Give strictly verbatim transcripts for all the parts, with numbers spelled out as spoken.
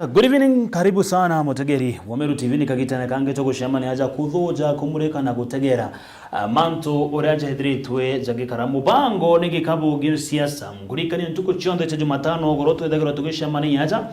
Good evening, karibu sana mutegeri wa Meru T V. Ni kagitene kangi tugucemania aja kuthuja, kumurika na gutegera, ah, mantu uria jethiritwe jagikara. Mubango ni gikabu gia siasa. Ngurikanie ntuku cionthe cia Jumatano ugoro twithagirwa tugicemania aja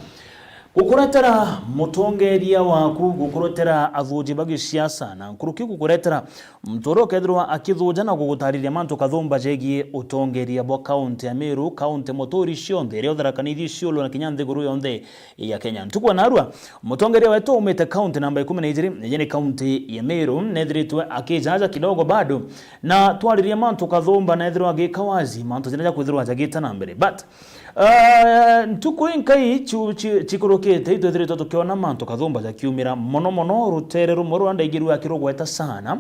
gukuretera mutongeria waku, gukuretera athuji ba gisiasa na nkuruki gukuretera muntu uria ukethirwa akithuja na gugutariria mantu kathumba jegie utongeria bwa kaunti ya Meru, kaunti muturi cionthe iria utharakanithie Isiolo na kinya nthiguru yonthe ya Kenya. Ntuku ya narua, mutongeria wetu umite kaunti namba ikumi na ijiri, iji ni kaunti ya Meru, nethiritwe akijaja kidogo bado, na twaririe mantu kathumba nethirwa agika wazi mantu jaria jakwithirwa jagita na mbere. But, uh, ntuku inkai ciu-, ci-, cikurukite, itwithiritwe tukiona mantu kathumba jakiumira, mono mono rutere rumwe ruria ndaigirue akirugweta sana,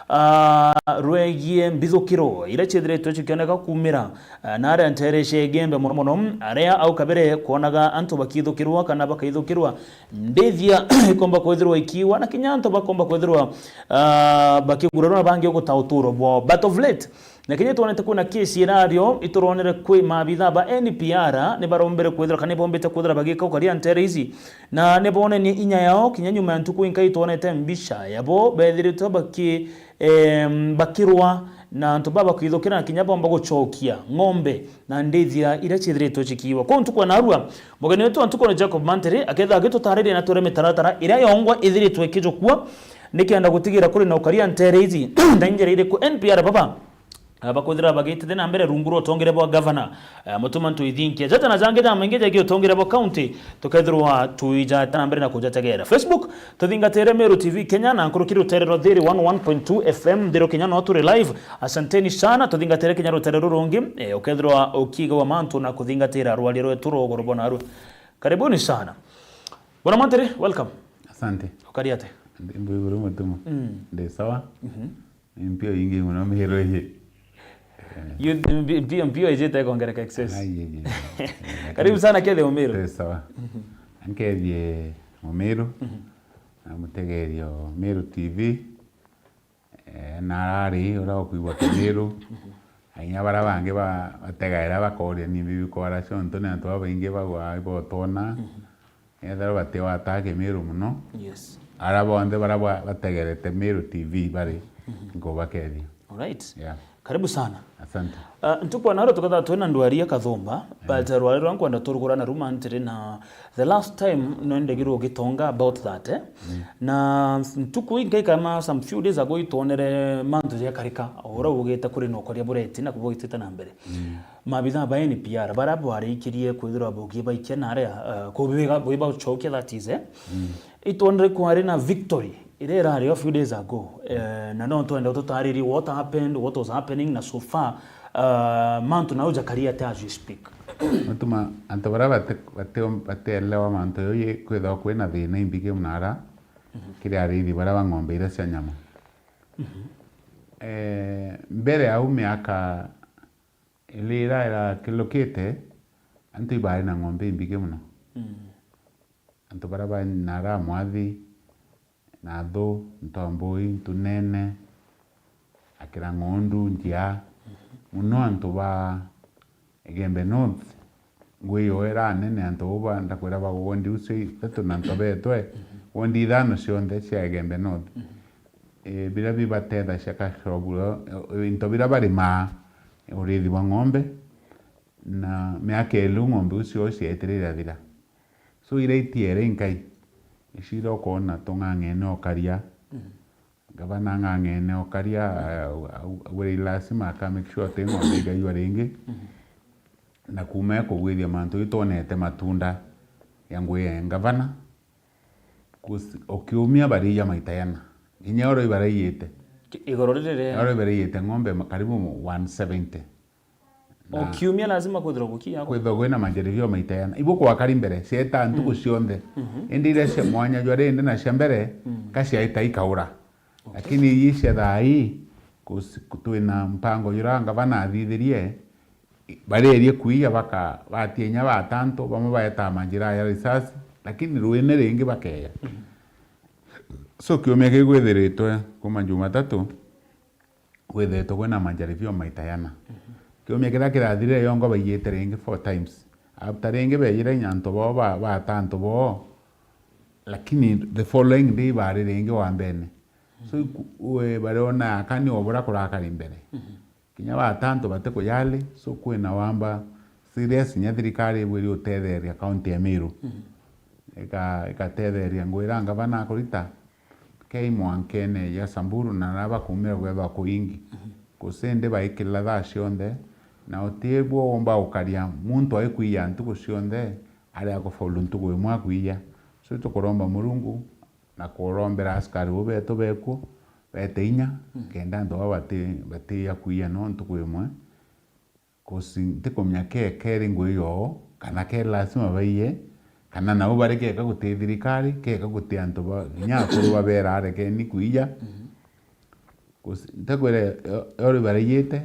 ah, rwegie mbithukiro iria ciithiritwe cikioneka kuumira, ah, na aria nteere cia Igembe mono mono, aria au kabere kwonaga antu bakithukirwa kana bakaithukirwa, ndithia ikomba kwithirwa ikiwa, na kinya antu bakomba kwithirwa, ah, bakigurarwa na bangi uguta uturo bwao. But of late, na kinya twonete kwina kesi irario, ituronere kwi maabitha ba N P R ni barombere kwithirwa kana ni bombite kwithirwa bagika ukaria nteere ici, na ni boonenie inya yao, kinya nyuma ya ntuku inkai twonete mbica yabo bethiritwe baki-, em, bakirwa na antu baba kwithukira na kinya bomba gucokia ng'ombe na ndithia iria ciithiritwe cikiwa. Kwou ntuku ya narua, mugeni wetu wa ntuku ni Jacob Mantiri, akethirwa agitutariria na twire mitaratara iria yongwa ithiritwe ikijukua, nikenda gutigira kuri na ukaria nteere ici na injira iriku N P R baba ah, bakwithira bagitithia na mbere rungu rwa utongere bwa gavana, eh, Mutuma M'Ethingia. Jaja na jangi jamaingi jegie utongere bwa county, tukethirwa tuijata na mbere na kujategera. Facebook, tuthingatire Meru T V Kenya na nkuruki rutere rwa Thiri one oh one point two F M, Thiri Kenya no turi live. Asanteni sana, tuthingatire kinya rutere rurungi, eh, ukethirwa ukiigagwa mantu na kuthingatira rwaria rwetu rwa ugoro bona narua. Karibuni sana. Bwana Mantiri, welcome. Asante. Ukari atia? Ndi, ndi iguru Mutuma. Mm. Ndi sawa. Mhm. Ni mpio ingi muno Meru iji. Eh. You, mpi-, mpio, mpio ijite ikongereka excess. Ai, ai, ai. Karibu sana, kethie Mumiru. Turi sawa. Mhm. Nkethie Mumiru. Mhm. Na mutegeria o Meru T V. Eh, na arari uria ukwigua Kimiru. Mhm. Na kinya baria bangi ba-, bategaira bakoria ni mbibi kwara ciontu ni antu babaingi bagwa ibotwona. Mhm. Ethirwa batiwataa Kimiru muno. Yes. Aria bonthe baria ba-, bategerete Meru T V bari, mhm, nkubakethia. Alright. Yeah. Karibu sana. Asante. Ah, ntuku ya naro tukethirwa twina ndwari ya kathumba, eh, but rwari rwa nkwenda turugura na ruma ntiri na the last time no ndegirwe ugitonga about that, eh? Mm. Na ntuku inkai kana some few days ago itwonere mantu jakarika, ora ugite kuri na ukoria bureti na kubugitite na mbere. Mm. Maabitha ba N P R, baria bwarikirie kwithirwa bugibaikia na aria, eh, kubiga-, bugibacokia, that is, eh? Mm. Itwonere kwari na victory iria irari a few days ago, eh, na no twende ututaririe what happened, what was happening, na so far, eh, mantu nau jakari atia as we speak. Mutuma, antu baria bate-, bate-, bateelewa mantu jau kwithagwa kwina thina imbigi muno ara, mhm, kiri ariithi baria ba ng'ombe iria cia nyama. Mhm. Eh, mbere au miaka Iri iria irakilukite, antu ibaari na ng'ombe imbigi mono. Mm. Antu baria ba nara Mwathi, Nathu, Ntombui, Ntunene, Akira Ng'ondu, Njia, mhm, mono antu ba Igembe North, ngui yo iranene antu bo ba, ndakwira ba wondi ucio ithatu na ntobe etwe, mhm, wondi ithano cionthe cia Igembe North. Mhm. Eh, biria bibatethagia kashoburo, eh, into biria barimaa, uriithi bwa ng'ombe, na miaka ilu ng'ombe icio ciaitire irathira. So, iria itiere inkai, icira ukoona tung'ang'ene ukaria. Mhm. Gavana ang'ang'ene ukaria, eh, au-, au-, augire lazima aka make sure ati ng'ombe igaiywa ringi. Mhm. Na kuuma ekugwithia mantu itwonete matunda ya ngui ya gavana. Kus-, ukiumia bariiya maita yana. Kinya oro ibaraiyite. Ki-, igoro riri ria oro ibaraiyite ng'ombe ma-, karibu one seventy. Na o kiumia lazima kwithirwa gukinya ako. Kwithirwa kwina majaribio maita yana. Ibu kwakari mbere, cieta ntuku, mm, cionthe. Mhm. Indi iria cia mwanya jwa rindi na cia mbere, mm, ka ciaita ikaura. Okay. Lakini ii cia thaa ii, kus-, twina mpango juria ngavana athithirie, barerie kuiya baka-, batia inya batantu, bamwe baetaa manjira ya risasi, lakini ruini ringi bakeya. Mhm. So, kiumia kiu gwithiritwe kuma Jumatatu, gwithiritwe kwina majaribio maita yana. Mhm. Kiumia kiria kirathirire yongo baiyite ringi four times. After ringi beyire inya antu bao ba-, baata antu bao, Lakini the following day bari ringi wa mbene. So, iku-, we, bariona akani o bura kurakari mbere. Kinya batantu batikujali, so kwina wamba serious, kinya thirikari ibwiri utetheria kaunti ya Meru. Ika-, ikatetheria, ngwira ngavana akurita kei mwankene ya Samburu na aria bakumira kwethwa kuingi. Kusindi baikirira thaa cionthe, na utibwo umba gukaria muntu aikwia ntuku cionthe, aria akufaulu ntuku imwe akwia. So tukuromba Murungu na kurombera askari bo betu bekuo, bete inya, kenda antu baba bati-, batiya kwia no ntuku imwe. Kusi-, ntikumenya ke keri ngui yoo, kana ke lazima baiye, kana nabo bari keka guti thirikari, keka guti antu ba, kinya akuru babera arekeni kwija. Kusi-, ntikwire yo, yori baraiyite,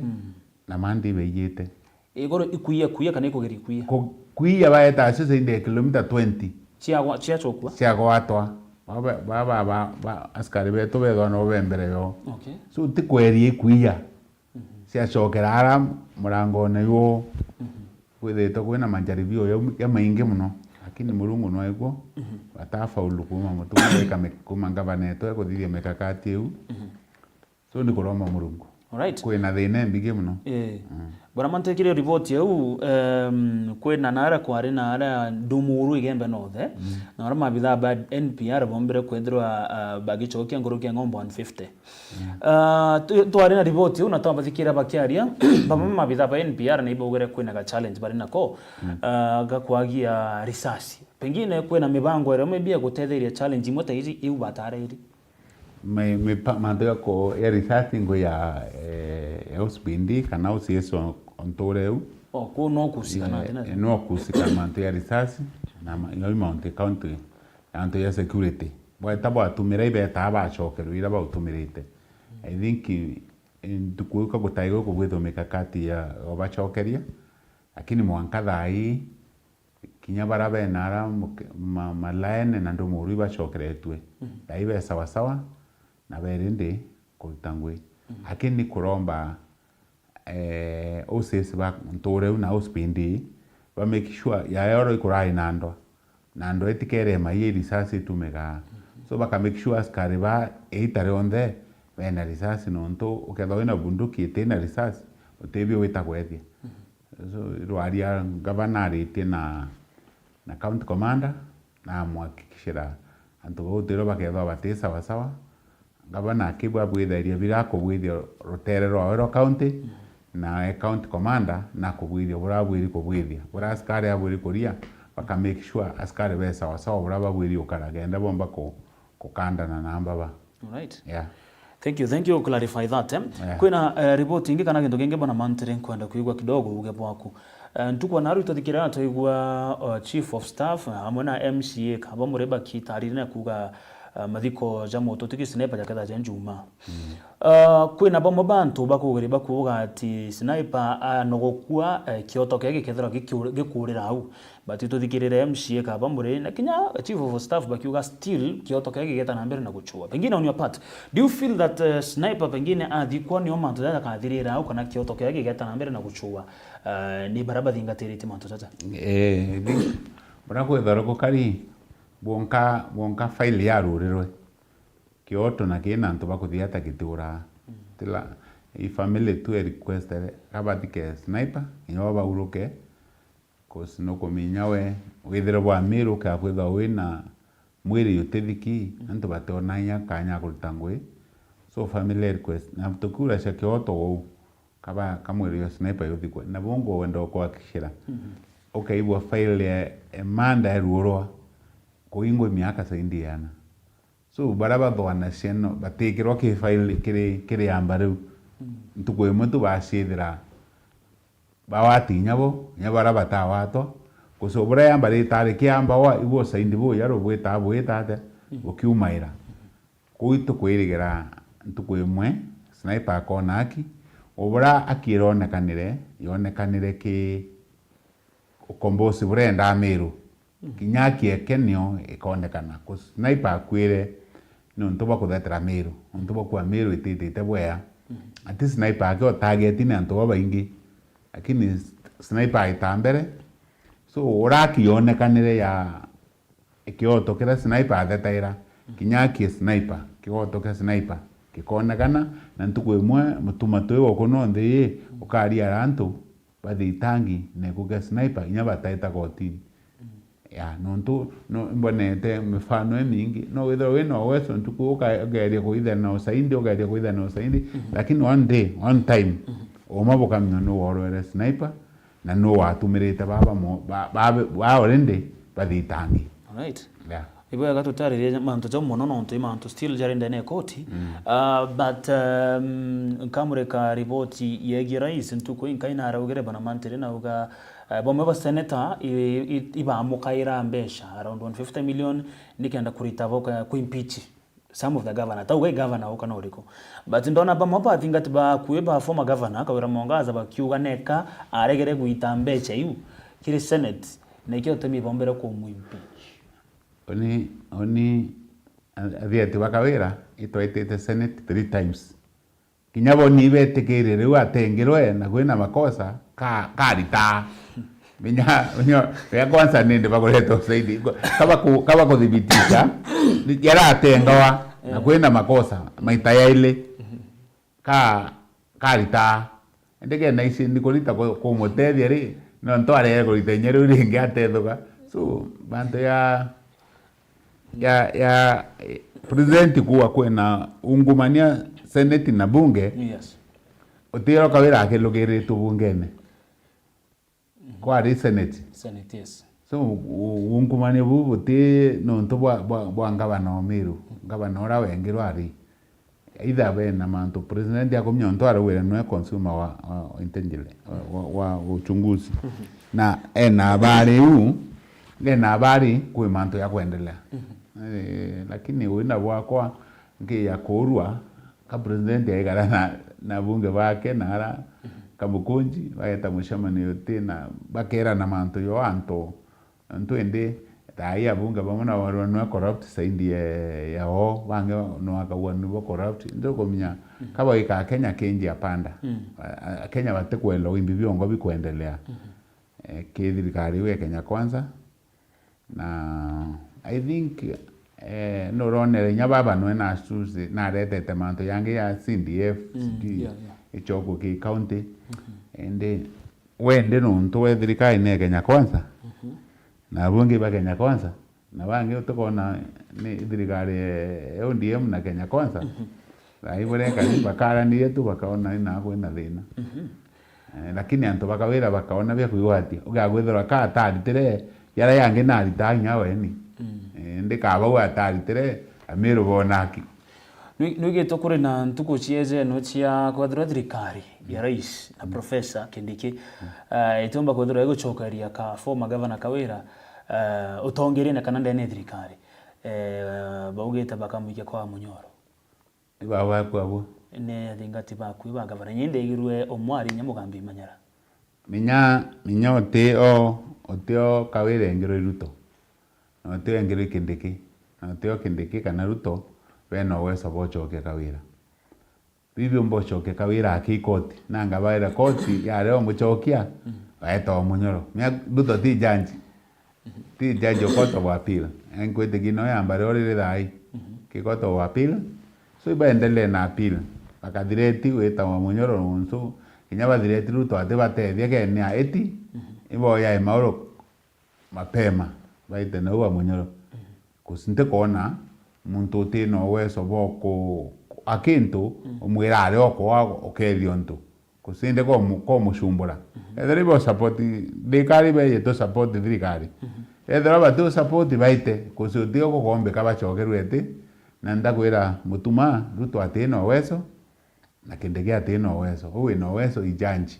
na mandi ibaiyite. Igoro ikuia, kuia kana ikugeria kuia? Ku-, kuia baeta acio zaidi ya kilomita twenty. Ciagwa-, ciacokua? Ciagwatwa. Baba, baba, ba, ba, askari betu bethwa nabo be mbere yoo. Okay. So, ntikweria ikuia. Ciacokera ara murangone juu, kwithitwe kwina majaribio jau, jamaingi muno, lakini Murungu nwaigwo, batafaulu kuuma mutuku, eka mi-, kuuma ngavana etu ekuthithia mikakati iu. So, ni kuromba Murungu. Alright. Kwina thina imbigi muno. Eh. Bwana Mantu, ekire riboti iu, em, kwina naria kwari naria Ndumuru Igembe North, na aria mabithaa ba N P R bombire kwithirwa, ah, bagicokia nkuruki ya ng'ombe one fifty. Ah, tu-, twari na riboti iu na twabathikira bakiaria, bamwe mabithaa ba N P R ni baugire kwina ga challenge bari nako, ah, ga kwagia risasi. Pengine kwina mibango iria maybe ya gutetheria challenge imwe ta iji iu batariri. Mi-, mipa-, mantu ya ku-, ya risasi ngo ya, eh, ya O C P D kana O C S o, o nture iu. O, ku no kusika na, eh, no kusika mantu ya risasi, na ma-, yo mount county, mantu ya security. Bweta bwatumira ibetaa bacokerwa ira bautumirite. I think, eh, ntuku iu ka gutaigwe kubwithwa mikakati ya obacokeria, lakini mwanka thaa ii, kinya bara bena ara muke-, ma-, malaene na Ndumuru ibacokeretue. Thaa ii be sawa sawa, na beri ndi kuruta ngui. Lakini ni kuromba, eh, O C S ba nture iu na O C P D, ba make sure ya yoro ikurai na ndwa. Na ndwa itikere maie risasi itumikaa. So baka make sure askari ba eita rionthe bena risasi, nontu ukethwa wina bunduki itina risasi, utibio wita kwethia. So, rwaria ngavana aritie na, na county commander, na amwakikishira antu bau tiro bakethwa bati sawa sawa. Ngavana akibwa bwithairia bira akubwithia rutere rwawe rwa county, na e county commander na kubwithia bura abwiri kubwithia. Bura askari abwiri kuria, baka make sure askari be sawa sawa bura babwiri ukara kenda bomba ku-, kukandana na mbaba. Alright. Yeah. Thank you, thank you, clarify that, eh. Yeah. Kwina, eh, report ingi kana gintu kingi bwana Mantiri nkwenda kwigua kidogo uge bwaku. Eh, ntuku ya naru itwathikira twaigua, eh, chief of staff, eh, amwe na M C A kaba muri bakitarire na kuga, eh, mathiko ja mututiki sniper jaketha ja njuma. Eh, kwina bamwe bantu bakugiri bakuga ati sniper anogokua, eh, kioto kia gikethirwa gikiur-, gikurira au. But tuthikirire M C A kaba muri, na kinya chief of staff bakiuga still kioto kia gigeta na mbere na guchua. Pengine on your part, do you feel that, uh, sniper pengine athikwa nio mantu jaja kathirira au kana kioto kia gigeta na mbere na guchua, uh, ni bara bathingatirite mantu jaja? Eh, bara kwithara gukari, bwonka, bwonka file yarurirwe. Kioto na kina antu bakuthia ta gitiura. Tila, i family tu e request, kabathike sniper, nio bauruke. 'Cause nukuminya we, withire bwa Meru, ukakwithwa wina mwiri utithiki, antu bationagia kanya ya kuruta ngui. So family request, na tukiura cia kioto uu, kaba kamwiri yo sniper yuthikwe. Na bungu wenda ukwakishira, ukaigua file ya, ya manda eruurwa, kuingwe miaka saindi yana. So, baria bathwanacia no, batikirwa ki file kiri, kiri amba riu. Ntuku imwe tu bacithira bawati inya bo, inya baria batawatwa. Gucu buria yamba ritari kiamba wa, ibu saindi bu, yaro bwita, bwita atia, bukiumaira. Kuu itukwirigira ntuku imwe, sniper akona aki, o buria aki ironekanire, yonekanire ki ukombosi burenda Meru. Kinya aki eke nio ikonekana. 'Cause sniper akwire nontu bwa kuthetera Meru, nontu bwa kuwa Meru ititite bwea. Ati sniper ake o target ni antu babaingi. Lakini sniper aita mbere. So, uria aki yonekanire ya Kioto kiria sniper athetaira, kinya aki sniper, kioto kia sniper kikoonekana, na ntuku imwe mutuma twi guku nonthi ii, ukaria ara antu bathi itangi na iku kia sniper, inya bataita kotini. Ya, nontu no, imbonete mifano imingi, no withirwe wina uwezo ntuku uka-, ugeria kuithana usaindi, ugeria kuithana usaindi, lakini one day, one time, uma bukamenya nu worwere sniper, na nu watumirite baba mo-, ba, ba, ba already bathi itangi. Alright. Yeah. Ibwega tutaririe mantu jau mono nontu i mantu still jari ndene ya koti. Ah, but, um, nkamurika riboti yegie rais ntuku inkai naraugire bana Mantiri nauga, eh, bamwe ba senator i, i, ibamukaira mbeca around one fifty million nikenda kurita boka kuimpeach some of the governor. Tauga i governor uka na uriku. But ndona bamwe bathingati bakui ba former governor Kawira Mwangaza bakiuga neka aregere gwita mbeca iu kiri senate, na ikio utemi bombere kumuimpeach. Oni, oni, a-, athiati ba Kawira itwaitite senate three times. Kinya bo ni betikirire riu atengirwe na kwina makosa, ka-, karita. Minya, minya, ya kwanza nindi bakureta usaidi. Kaba ku-, kaba kuthibitisha, yaratengawa na kwina makosa, maita yaili. Ka-, karita. Indi kenda ici ni kurita ku-, kumutethia ri, nontu arere kurita inya riu ringi atethuka. So, bantu ya, ya, ya, eh, president kuwa kwina ungumania senate na bunge, Yes. utiro Kawira akilugiritwe bungene. Kwari senate. Senate, yes. So, u-, ungumania buu buti nontu bwa, bwa, bwa ngavana o Meru, ngavana uria wengi rwari. Either bena mantu, president akumenya untu araugire nwe consumer wa, wa, wa intelligence, wa, wa, wa uchunguzi. Na ena habari u, ena habari kwi mantu ya kuendelea. Eh, lakini wina bwakwa nki ya kuurua, ka president aikara na, na bunge bake na ara Kamukunji, bageta mucemanio uti na bakerana mantu jo antu. Nontu indi, thaa ii abunge bamwe nabo barua nwe corrupt saindi ya, ya oo, bangi no akauga nibo corrupt. Ndio kumenya kaba ika Kenya kenji apanda. A, a, Kenya batikwenda wimbi biongo bikwendelea. Eh, ki thirikari iu ya Kenya Kwanza. Na I think, eh, nuronere inya baba nwe na asusi, naretete mantu yangi ya C D F, Mm, sijui yeah, yeah. ichoku ki county. Indi wende nontu we thirikari ni ya Kenya Kwanza, na bungi ba Kenya Kwanza, na bangi utikona ni thirikari ya O D M na Kenya Kwanza, thaa ii burekani bakaranirie tu bakaona ina kwina thina. Eh, lakini antu ba Kawira bakaona bia kwigwatia. Ugagwithirwa ka ataritire, yara yangi narita inya weni. Eh, ndikabau ataritire, Amiru bonaki. Nwi-, nwigitwe kuri na ntuku ciejeno cia kwethirwa thirikari ya rais na Professor Kindiki, eh, itiumba kwethirwa igucokeria ka former governor Kawira, eh, utongerine kana ndene ya thirikari. Eh, baugite bakamwikia kwa munyoro. Ni baba baku abo. Ni athingati baku ba gavana. Inye ndeigirwe omwari inya Mugambi Manyara. Minya, minya uti o, uti o Kawira engirwe Ruto. Na uti o engirwe Kindiki. Na uti o Kindiki kana Ruto bena uwezo bwa ucokia Kawira. Bibi umba ucokia Kawira aki koti. Nanga baira koti yare umucokia, baeta o munyoro. Minya Ruto ti judge. Ti judge o court of appeal. Enkwitikia no yamba rio riri thaa ii. Ki court of appeal. So ibaendelee na appeal. Bakathireti gwita wa munyoro nontu kinya bathireti Ruto ati batethia kene aiti. Iboya imauru mapema. Baite nau wa munyoro. Kusi ntikona muntu utina uwezo bwa ku-, ku-, a kintu, umwira ari o kwao ukethia untu. Kusinde ko mu-, ko mucumbura. Ethira ibo support, thirikari beje tu support thirikari. Ethira batu support baite, kusi utio gukombika bacokerwe eti, na ndakwira Mutuma, Ruto atina uwezo, na Kindiki atina uwezo. Uu wina uwezo i judge.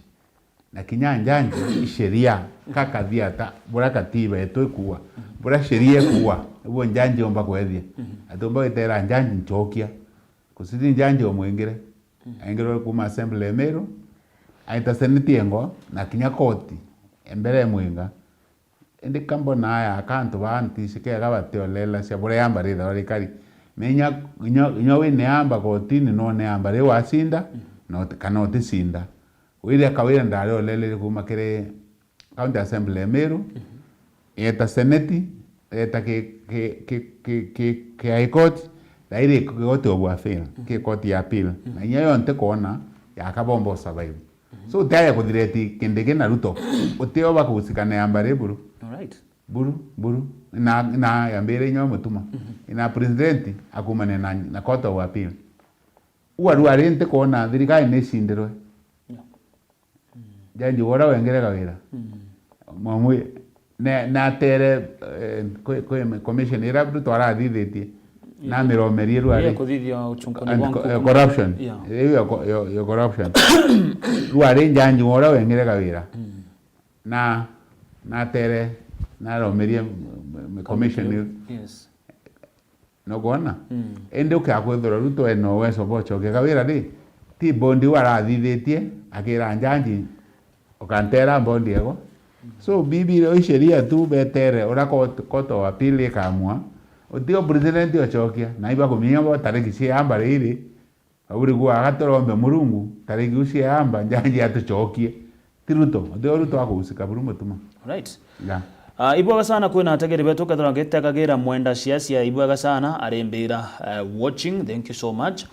Na kinya judge i sheria, ka kathiata, bura katiba yetu ikuwa, bura sheria ikuwa, ibuo judge omba kwethia. Atiumba gwitera judge ncokia. Kusidi judge omwingire. Aingirwe kuma assembly ya Meru, aita seneti engo, na kinya koti, embere ya mwinga. Indi ka mbona aya, ka antu baa ntishikega batiolelacia buria yamba rithagwa rikari. Menya, inya, inya wine yamba kotini, none yamba ri wacinda, na uti-, kana uticinda. Wire Kawira ndari olelere kuma kiri County Assembly ya Meru, yeta seneti, reta ki, ki, ki, ki, ki, ki High Court, na iri ki Court of Appeal, ki Court ya Appeal. Na inya yo ntikwona yakabomba survive. So, utiaye kuthireti Kindiki na Ruto. Utio bakuhusikana ya mbari buru. Alright. Buru, buru. Na, na yambire inya Mutuma. Na president akumane na, na Court of Appeal. Ua rwari ntikwona thirikari ni icindirwe. Yeah. Jaji ura wengere Kawira. Mwamwi, ne, natere, eh, kwi, kwi commission ira Ruto arathithitie. Namiromerie rwari. Kuthithia uchunkuni anti-, bwa eh, nkuku. Corruption. Yeah. Iyo ya co-, ya, ya corruption. Rwari jaji ura wengere Kawira. Na, natere, naromerie m-, m-, commission iyo. Yes. Nukwona? Indi ukia kwithirwa Ruto ena uwezo bwa ucokia Kawira ri, ti bondi iu arathithitie, akira njanji, "Ukantera bondi ego." So, bibi, ii sheria tu betere, ura court, court of appeal ikamua, utio president ucokia, na ibakuminya bo tariki cia amba riri, Auri gwa gatorombe Murungu, tariki iu ciaamba, njanji atucokie. Ti Ruto, utio Ruto akuhusika buru Mutuma. Right. Yeah. Ah, ibwega sana kwina ategeri betu, kethira ngitekagira Mwenda Ciacia, ibwega sana, arimbira, eh, watching, thank you so much.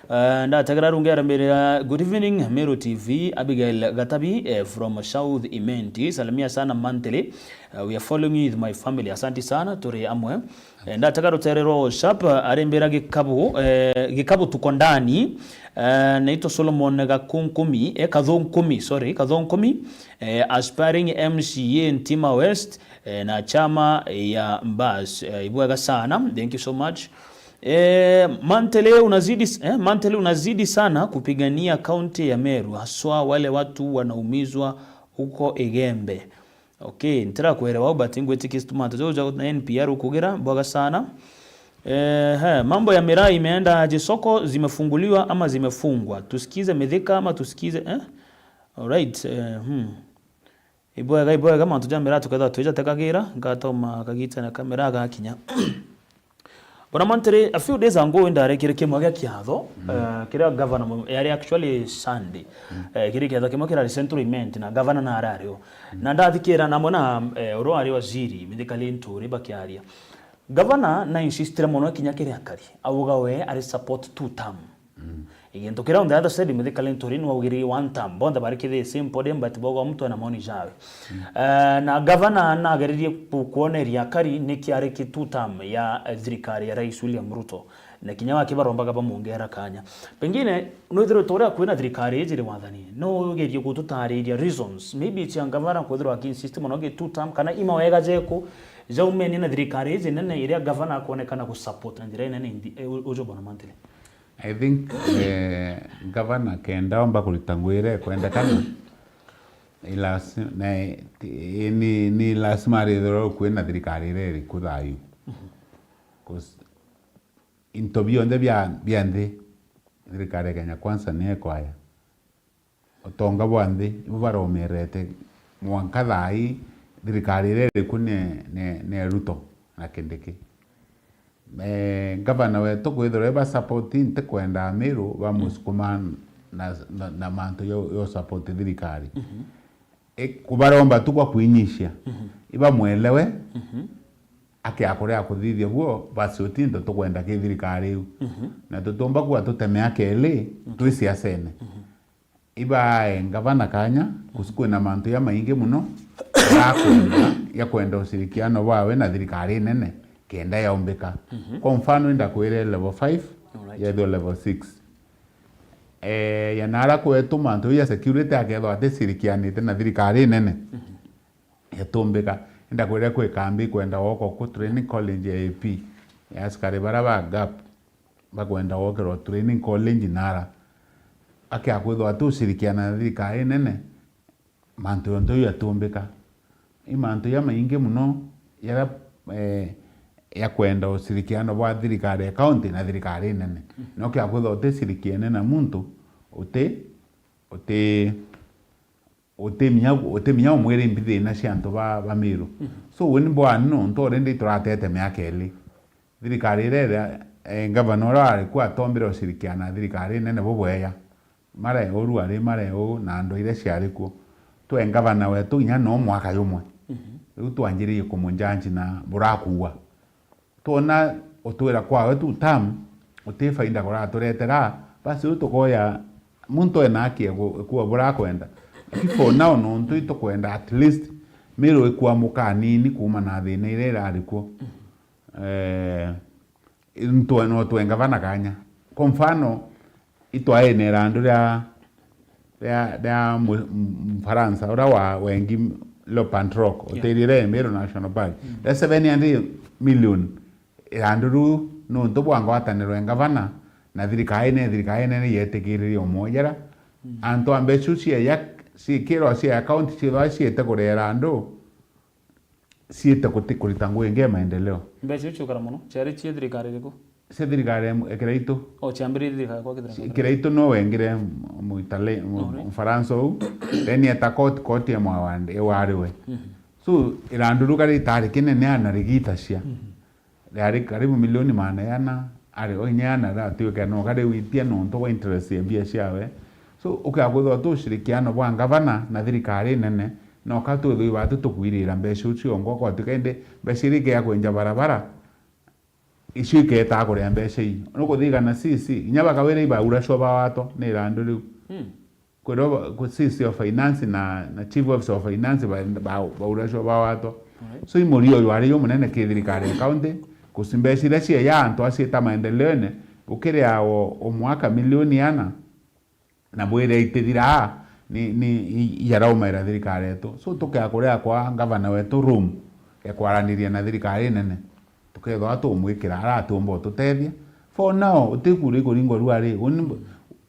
Eh, ndategera rungi arimbira, "Good evening, Meru T V, Abigail Gatabi, eh, from South Imenti, salimia sana Mantele, eh, we are following you with my family, asanti sana, turi amwe." Eh, ndatega rutere rwa WhatsApp, eh, arimbira Gikabu, eh, Gikabu tuko ndani, eh, naitwa Solomon Gakunkumi, eh, Kathunkumi, sorry, Kathunkumi, eh, aspiring M C A Ntima West, eh, na chama ya Mbas. Eh, ibwega sana. Thank you so much. Eh, Mantele unazidi s-, eh, Mantele unazidi sana kupigania kaunti ya Meru, haswa wale watu wanaumizwa huko Igembe. Okay, ntirakwire wau, but ngwitikia mantu jau ja N P R ukugira, bwega sana. Eh, he, mambo ya miraa imeenda aje, soko zimefunguliwa ama zimefungwa? Tusikize Mithika ama tusikize, eh? Alright, eh, hmm. Ibwega, ibwega, mantu ja miraa tukethirwa twijatekagira, ngatoma kagita na kamera gakinya. Bwana Mantiri, a few days ago indarekire kimwe gia kiatho, eh, kiria governor mu-, yari actually Sunday. Eh, kiri kiatho kimwe kirari Central Imenti na governor na arari o. Na ndathikira namwe na, eh, uria wari waziri, Mithika Linturi bakiaria. Governor na insistire mono kinya kiri akari. Auga we ari support two term. Gintu kiria on the other side, Mithika Linturi nwaugiririe one term. Bonthe bari kiri the same podium, but boga mtu ana maoni jawe. Eh, na gavana nageririe ku-, kuoneria akari niki ari ki two term ya, eh, thirikari ya Rais William Ruto. Na kinya waki barombaga bamwongera kanya. Pengine, nwithirwe ta uria kwina thirikari iji ri wathanini, no ugerie gututariria reasons. Maybe cia gavana kwithirwa aki insist mono ki two term, kana i mawega jeku jaumenie na thirikari iji nene iria gavana akwonekana gu support na njira inene nthi, eh, u-, uju Bwana Mantiri. I think, eh, gavana kenda omba kurita ngugi iria ikwendekana, i lasi-, na, i-, ni, ni lasima arithirwe kwina thirikari iria iriku thayu. 'Cause into bionthe bia, bia nthi, thirikari ya Kenya Kwanza niyo ikwaya. Utonga bwa nthi ibu baromerete mwanka thaa ii, thirikari iria iriku ni, ni, ni Ruto na Kindiki. Eh, gavana wetu kwithirwa iba support, ntikwenda Amiru bamusukuma na, na, na mantu yo, yo support thirikari. I-, kubaromba tu kwa kwinyisia. Ibamwelewe, akia kuria kuthithia guo, basi uti into tukwenda ki thirikari iu. Na tutiumba kuga tute miaka iri twi siasene. Ibae ngavana kanya, kusi kwina mantu jamaingi mono jakwenda, jakwenda ushirikiano bwawe na thirikari nene, kenda yaumbika. Kwa mfano, indakwire level five, alright, yethwe level six. Eh, ya nara kwetu mantu ya security akethwa atishirikianite na thirikari nene, yatumbika. Indakwire kwi kambi kwenda woko ku training college ya A P, ya askari bara ba gap. Bakwenda gwokirwa training college nara. Akia kwithwa atushirikiana na thirikari nene, mantu yonthe jau yatumbika. I mantu jamaingi mono jaria, eh, jakwenda ushirikiano bwa thirikari ya county na thirikari nene. No kia kwithwa utishirikiene na muntu, uti, uti, utiminya, utiminya umwire imbi thina cia antu ba, ba Miru. So, we ni bwani nontu already turatete miaka iri. Thirikari iria iria, eh, ngavana uria wari ku atombire ushirikiana na thirikari nene bubweya. Mara uu rwari, mara uu na andu iria ciari kuo. Twe ngavana wetu kinya no mwaka jumwe. Riu twanjiririe kumunjanji na burakuua. Twona utwira kwawe tu term, uti faida kuraturetera, basi riu tukoya muntu ena haki ya ku-, kuua burakwenda. Lakini for now, nontu itukwenda at least Meru ikuamuka anini kuuma na thina iria irari kuo. Eh, ntwe-, no twe ngavana kanya. Kwa mfano, itwaine irandu ria, ria, ria mu-, m-, Mfaransa, uria wa wengi Lopant Rock, Yeah. Hotel iria i Meru National Park, Mm. ria seven hundred million. Irandu riu nontu bwa ngwataniro ya ngavana na thirikari nene, thirikari nene yetikiririe umwojera. Mm. Antu a mbeca iu cieya, ciikirwa cia account ciithwa ciite kuria irandu, ciite kuti-, kurita ngugi ingi ya maendeleo. Mbeca iu ciukara mono, ciari cia thirikari iriku? Cia thirikari ya mu-, ya Kiraitu. O, ciambiririe thirikari kwa Kiraitu. Kiraitu no wengire mu-, muitale-, mu-, Alright. Mfaransa uu, then eta koti, koti ya mwawande, wari we. Mhm. So, irandu riu kari itari kinene ana rigitacia. Mhm. Riari karibu milioni maana yana, ari o inya yana riratuika no kari witia nontu bwa interest ya mbia ciawe. So, ukia kwithirwa tu ushirikiano bwa ngavana na thirikari nene, no ka twithwe ibatu tukwirira mbeca iu ciongwa, kwatuika indi mbeca iria ikea kwenja barabara, icio iketaa kuria mbeca ii. Nukuthigana C C, inya bakawira ibauracwa bawatwa ni irandu riu. Hmm. Kwirwa ba-, ku-, C C of Finance na, na Chief Officer of Finance ba-, ba-, bauracwa bawatwa. Alright. So, i murio uyu ari jumunene ki thirikari ya county, kusi mbeca iria cieya antu aciita maendeleone, ukiria o, o mwaka milioni ana, na bwire itithiraa, ni, ni, i-, iaraumaira thirikari yetu. So, tukea kuria kwa ngavana wetu room ya kwaraniria na thirikari nene. Tukethwa tumwikira ara atiumba ututethia. For now, uti kura ikuringwa rua ri, uni mb-,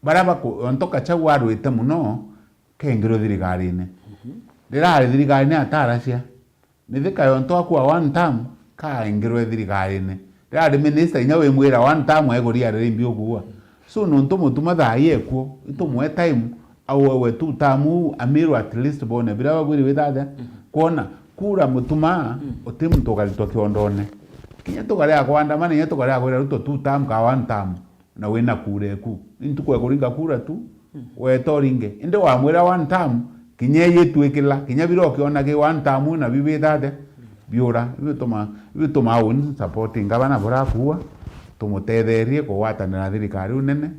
baria baku-, onto Gachagua arwite mono, kengirwe thirikarine. Mhm. Rirari thirikarine ataracia. Mithika yonto akua one term, kaengirwe thirikarine. Rirari minister inya wimwira one term ekuria riri mbi ukuua. So, nontu Mutuma thaa ii ekuo, itumwe time, auawe tu term uu, amirwe at least bone biria babwiri withathia. Mhm. Kwona, kura Mutuma, Mm. uti muntu ukaritwa kiondone. Kinya tukaria kwandamana, inya tukaria kwira Ruto tu term ka one term, na wina kura eku. Ni ntuku ya kuringa kura tu, Mm. weta uringe. Indi wamwira one term, kinya iyitwikila, kinya biria ukiona ki one term na bibithathia, biura. Ibituma, ibituma uni support ngavana burakuua, tumutetherie kugwatanira na thirikari unene,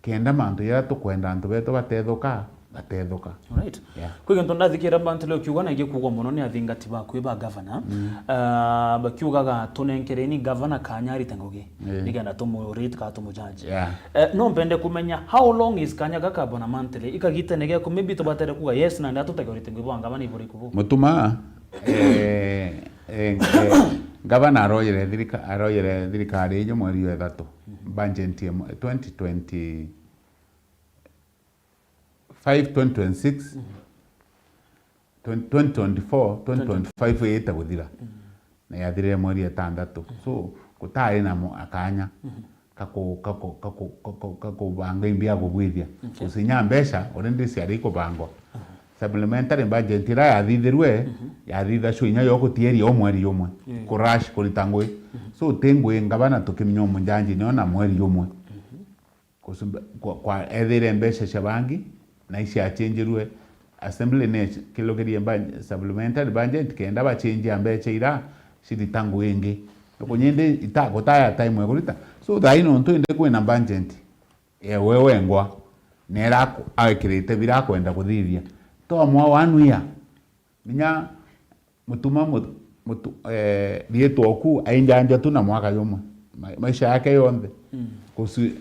kenda mantu jaria tukwenda antu betu batethuka, batethuka. Alright. Yeah. Kwi gintu ndathikira Mantele ukiuga na gikuugwa mono ni athingati baku ba gavana. Mm. Ah, bakiugaga, "Tunenkereni gavana kanya arite ngugi, Eh. nikenda tumu-rate kana tumujaji." Yeah. Eh, no mpende kumenya, how long is kanya gaka, Bwana Mantele? Ikagitene giaku, maybe tubatere kuuga, "Yes, na ndatutege urite ngugi bwa gavana iburiku bu?" Mutuma, eh, eh, eh, gavana aroyere thirika-, aroyere thirikari ijo mweri wa ithatu. Mhm. Budget ya mwe-, twenty twenty, five, twenty twenty-six, Mhm. twenty, twenty twenty-four, twenty twenty-five iite guthira. Mhm. Na yathirire mweri itandatu. Mhm. So, gutari na mo-, akanya Mhm. kaku-, kaku-, kaku-, kaku-, kakubanga imbi ya kubwithia. Okay. Gusinya mbeca, already ciari ikubangwa. Mhm. Supplementary budget ira yathithirwe, Mhm. yathithacua inya yo gutieria o mweri umwe. Yeah. Ku rush kurita ngui. Mhm. So, ti ngui ngavana tukimenya umujanji nio na mweri umwe. Mhm. Kusumba-, kwa, kwa ethire mbeca cia bangi, na iciachenjirwe, assembly ni kilukirie ba-, supplementary budget, kenda bachenjia mbeca ira cirita ngui ingi. Nukunyindi ita-, gutaya time ya kurita. So, thaa ino ntu indi kwina budget, ewe wengwa, nera aku-, awikirite bira akwenda kuthithia. Tomwa one year. Minya Mutuma mu-, mutu-, eh, riitwa oku ainjanjwa tu na mwaka jumwe. Ma-, maisha yake yonthe. Mm. Kusu-,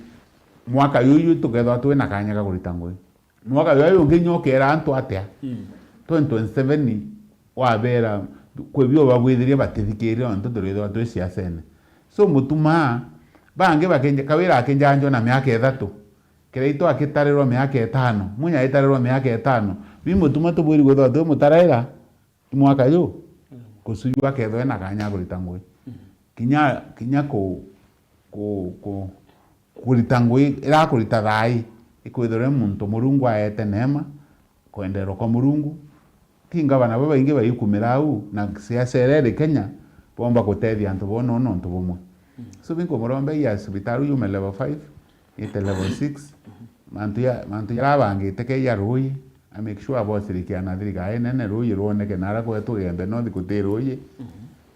mwaka yuyu tukethwa twina kanya ga kurita ngui. Mwaka juju jungi inya ukera antu atia? Mm. Twenty twenty-seven wabera kwi bio babwithirie batithikirire nontu turithwa twi siasene. So Mutuma, bangi bakinja-, Kawira akinjanjwa na miaka ithatu. Kiraitu akitarirwa miaka itano. Munya aitarirwa miaka itano. Bi Mutuma tubwiri gwithwa twi mutaraira, mwaka ju, Mm. Kusuyu akethwa ena kanya ga kurita ngui. Mm. Kinya, kinya ku-, ku-, ku-, kurita ngui, ira kurita thaa ii, ikwithirwa i muntu Murungu aete neema, kwenderwa kwa Murungu. Ti ngavana babaingi baikumira au, na siasa iria iri Kenya, bomba gutethia antu bo no nontu bumwe. Mm. So, binkumuromba ya cibitari yume level five, ite level six, Mhm. mantu ya, mantu jarabangite ke ya rui, I make sure abocirikia na thirikari nene, ruuji rwoneke nara kwetu Igembe North guti ruuji.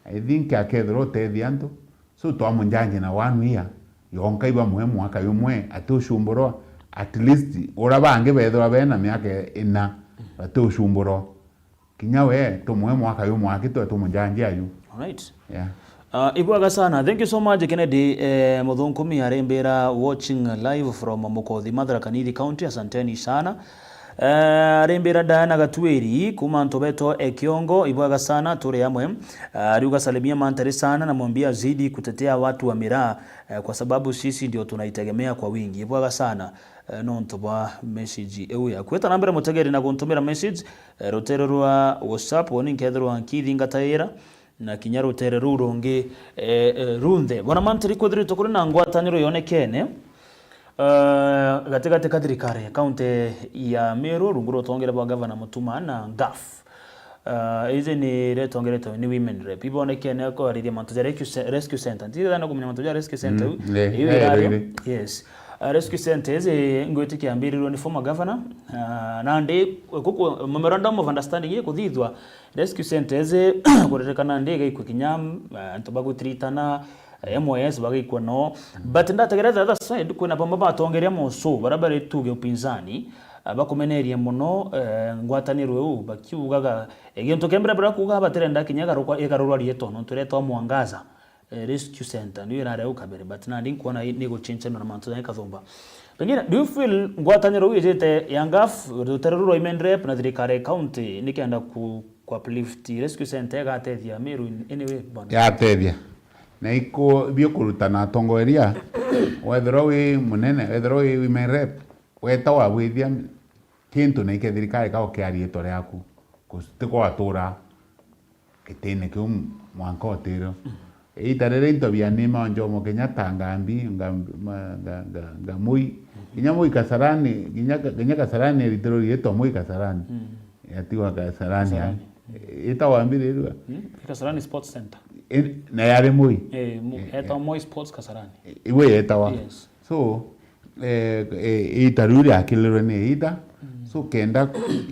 I think akethirwa utethia antu. So twamujanjia na one year yonka, ibamwe mwaka jumwe ati ucumburwa, at least ura bangi bethirwa bena miaka ina bati ucumburwa. Kinya we tumwe mwaka jumwe aki twe tumujanjia aju. Alright. Yeah. Uh, ibwega sana. Thank you so much, Kennedy. Eh, Muthunkumi arimbira watching live from Mukothi, Mathara Kanithi County. Asanteni sana. Eh, arimbira Diana Gatwiri kuma Ntobeto Ekiongo. Ibwega sana, turi amwe. Uh, ariuga salimia Mantari sana na mwambie azidi kutetea watu wa miraa, eh, kwa sababu sisi ndio tunaitegemea kwa wingi. Ibwega sana, eh, nontu bwa message iu yaku. Eta na mbere mutegeri na guntumira message, eh, rutere rwa WhatsApp, woni nkethirwa nkithingataira na kinya rutere ruu rungi, eh, eh, runthe. Bwana Mantari, kwithiritwe kuri na ngwataniro yonekene, eh, gatigati ka thirikari ya kaunti ya Meru, rungu rwa utongere bwa gavana Mutuma na ngaf. Uh, iji ni iria itongeretwe ni women rep. Ibonekene kwariria mantu ja rescue ce-, rescue center. Ntirithana kumenya mantu ja rescue center. Mm, eh, iu eh, irario. Yes. Uh, rescue center iji ngwitikia yambirirwe ni former governor. Uh, nandi guku memorandum of understanding ikuthithwa, rescue center iji kuririkana ndi igaikwa kinya, uh, antu bagutiritana, M Y S bagaikwa no. But ndategereza the other side, kwina bamwe batongeria moso, bara bari tuge upinzani, ah, bakumeneria mono, eh, ngwataniro iu, bakiugaga, eh, gintu kia mbere bara kuuga batirenda kinya igarukwa-, igarurwa rietwa, nontu iretwa Mwangaza, eh, Rescue Center, niyo irari au kabere, but nandi nkwona i-, ni guchenjanua na mantu ja ikathumba. Pengine, do you feel ngwataniro iu ijite ya ngaf, rutere ruru rwa women rep na thirikari ya county nikenda ku-, ku uplift rescue center igatethia Meru in any way, bwana? Yatethia. Na iku-, biukurutana atongoria, wethirwa wi munene, wethirwa wi women rep, weta wabwithia kintu na ike thirikari ka ukiaria riitwa riaku, 'cause tiko watura gitine kiu mwanka utirio. Iita riria into bia nima Jomo Kenyatta, Ngambi, Ngambi, ma-, nga-, nga-, nga-, Moi, kinya Moi Kasarani, kinya, kinya Kasarani iritirwe riitwa Moi Kasarani. Yatigwa Kasarani, Kasarani. Ai. Ita wambirirua? Hmm? Kasarani Sports Center. I-, na yari Moi? Eh, Mo-, Eh, etagwa eh. Moi Sports Kasarani. Iwe yetawa? Yes. So, eh, eh, ita riu riakirirwe ni ita. Mm. So, kenda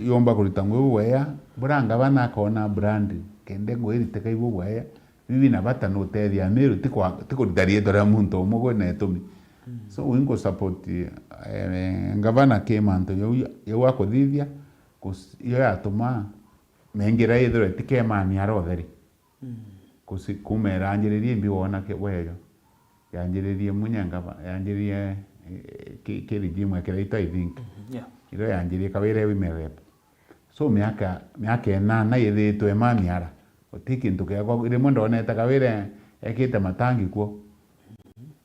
yomba kurita ngugi bubwea, bura ngavana akona brand, kenda ngugi iriteka ibubwea, bibi na bata ni utethia Meru, ti kwa-, ti kurita riitwa ria muntu umwe kwina itumi. Mm. So, wingu support, eh, ngavana ki mantu jau, jau akuthithia, kus-, iyo yatuma mengira ithirwe tikemania ara utheri. Mm. Kusi-, kuma iranjiririe imbi wona ke-, weyo. Yanjiririe munya ngava-, yanjiririe, eh, ki-, ki regime ya Kiraitu, I think. Mhm, yeah. Irio yanjiririe Kawira e women rep. So, miaka, miaka inana yithitwe mamiara. Guti kintu kiakwa, rimwe ndonete Kawira ekite matangi kuo.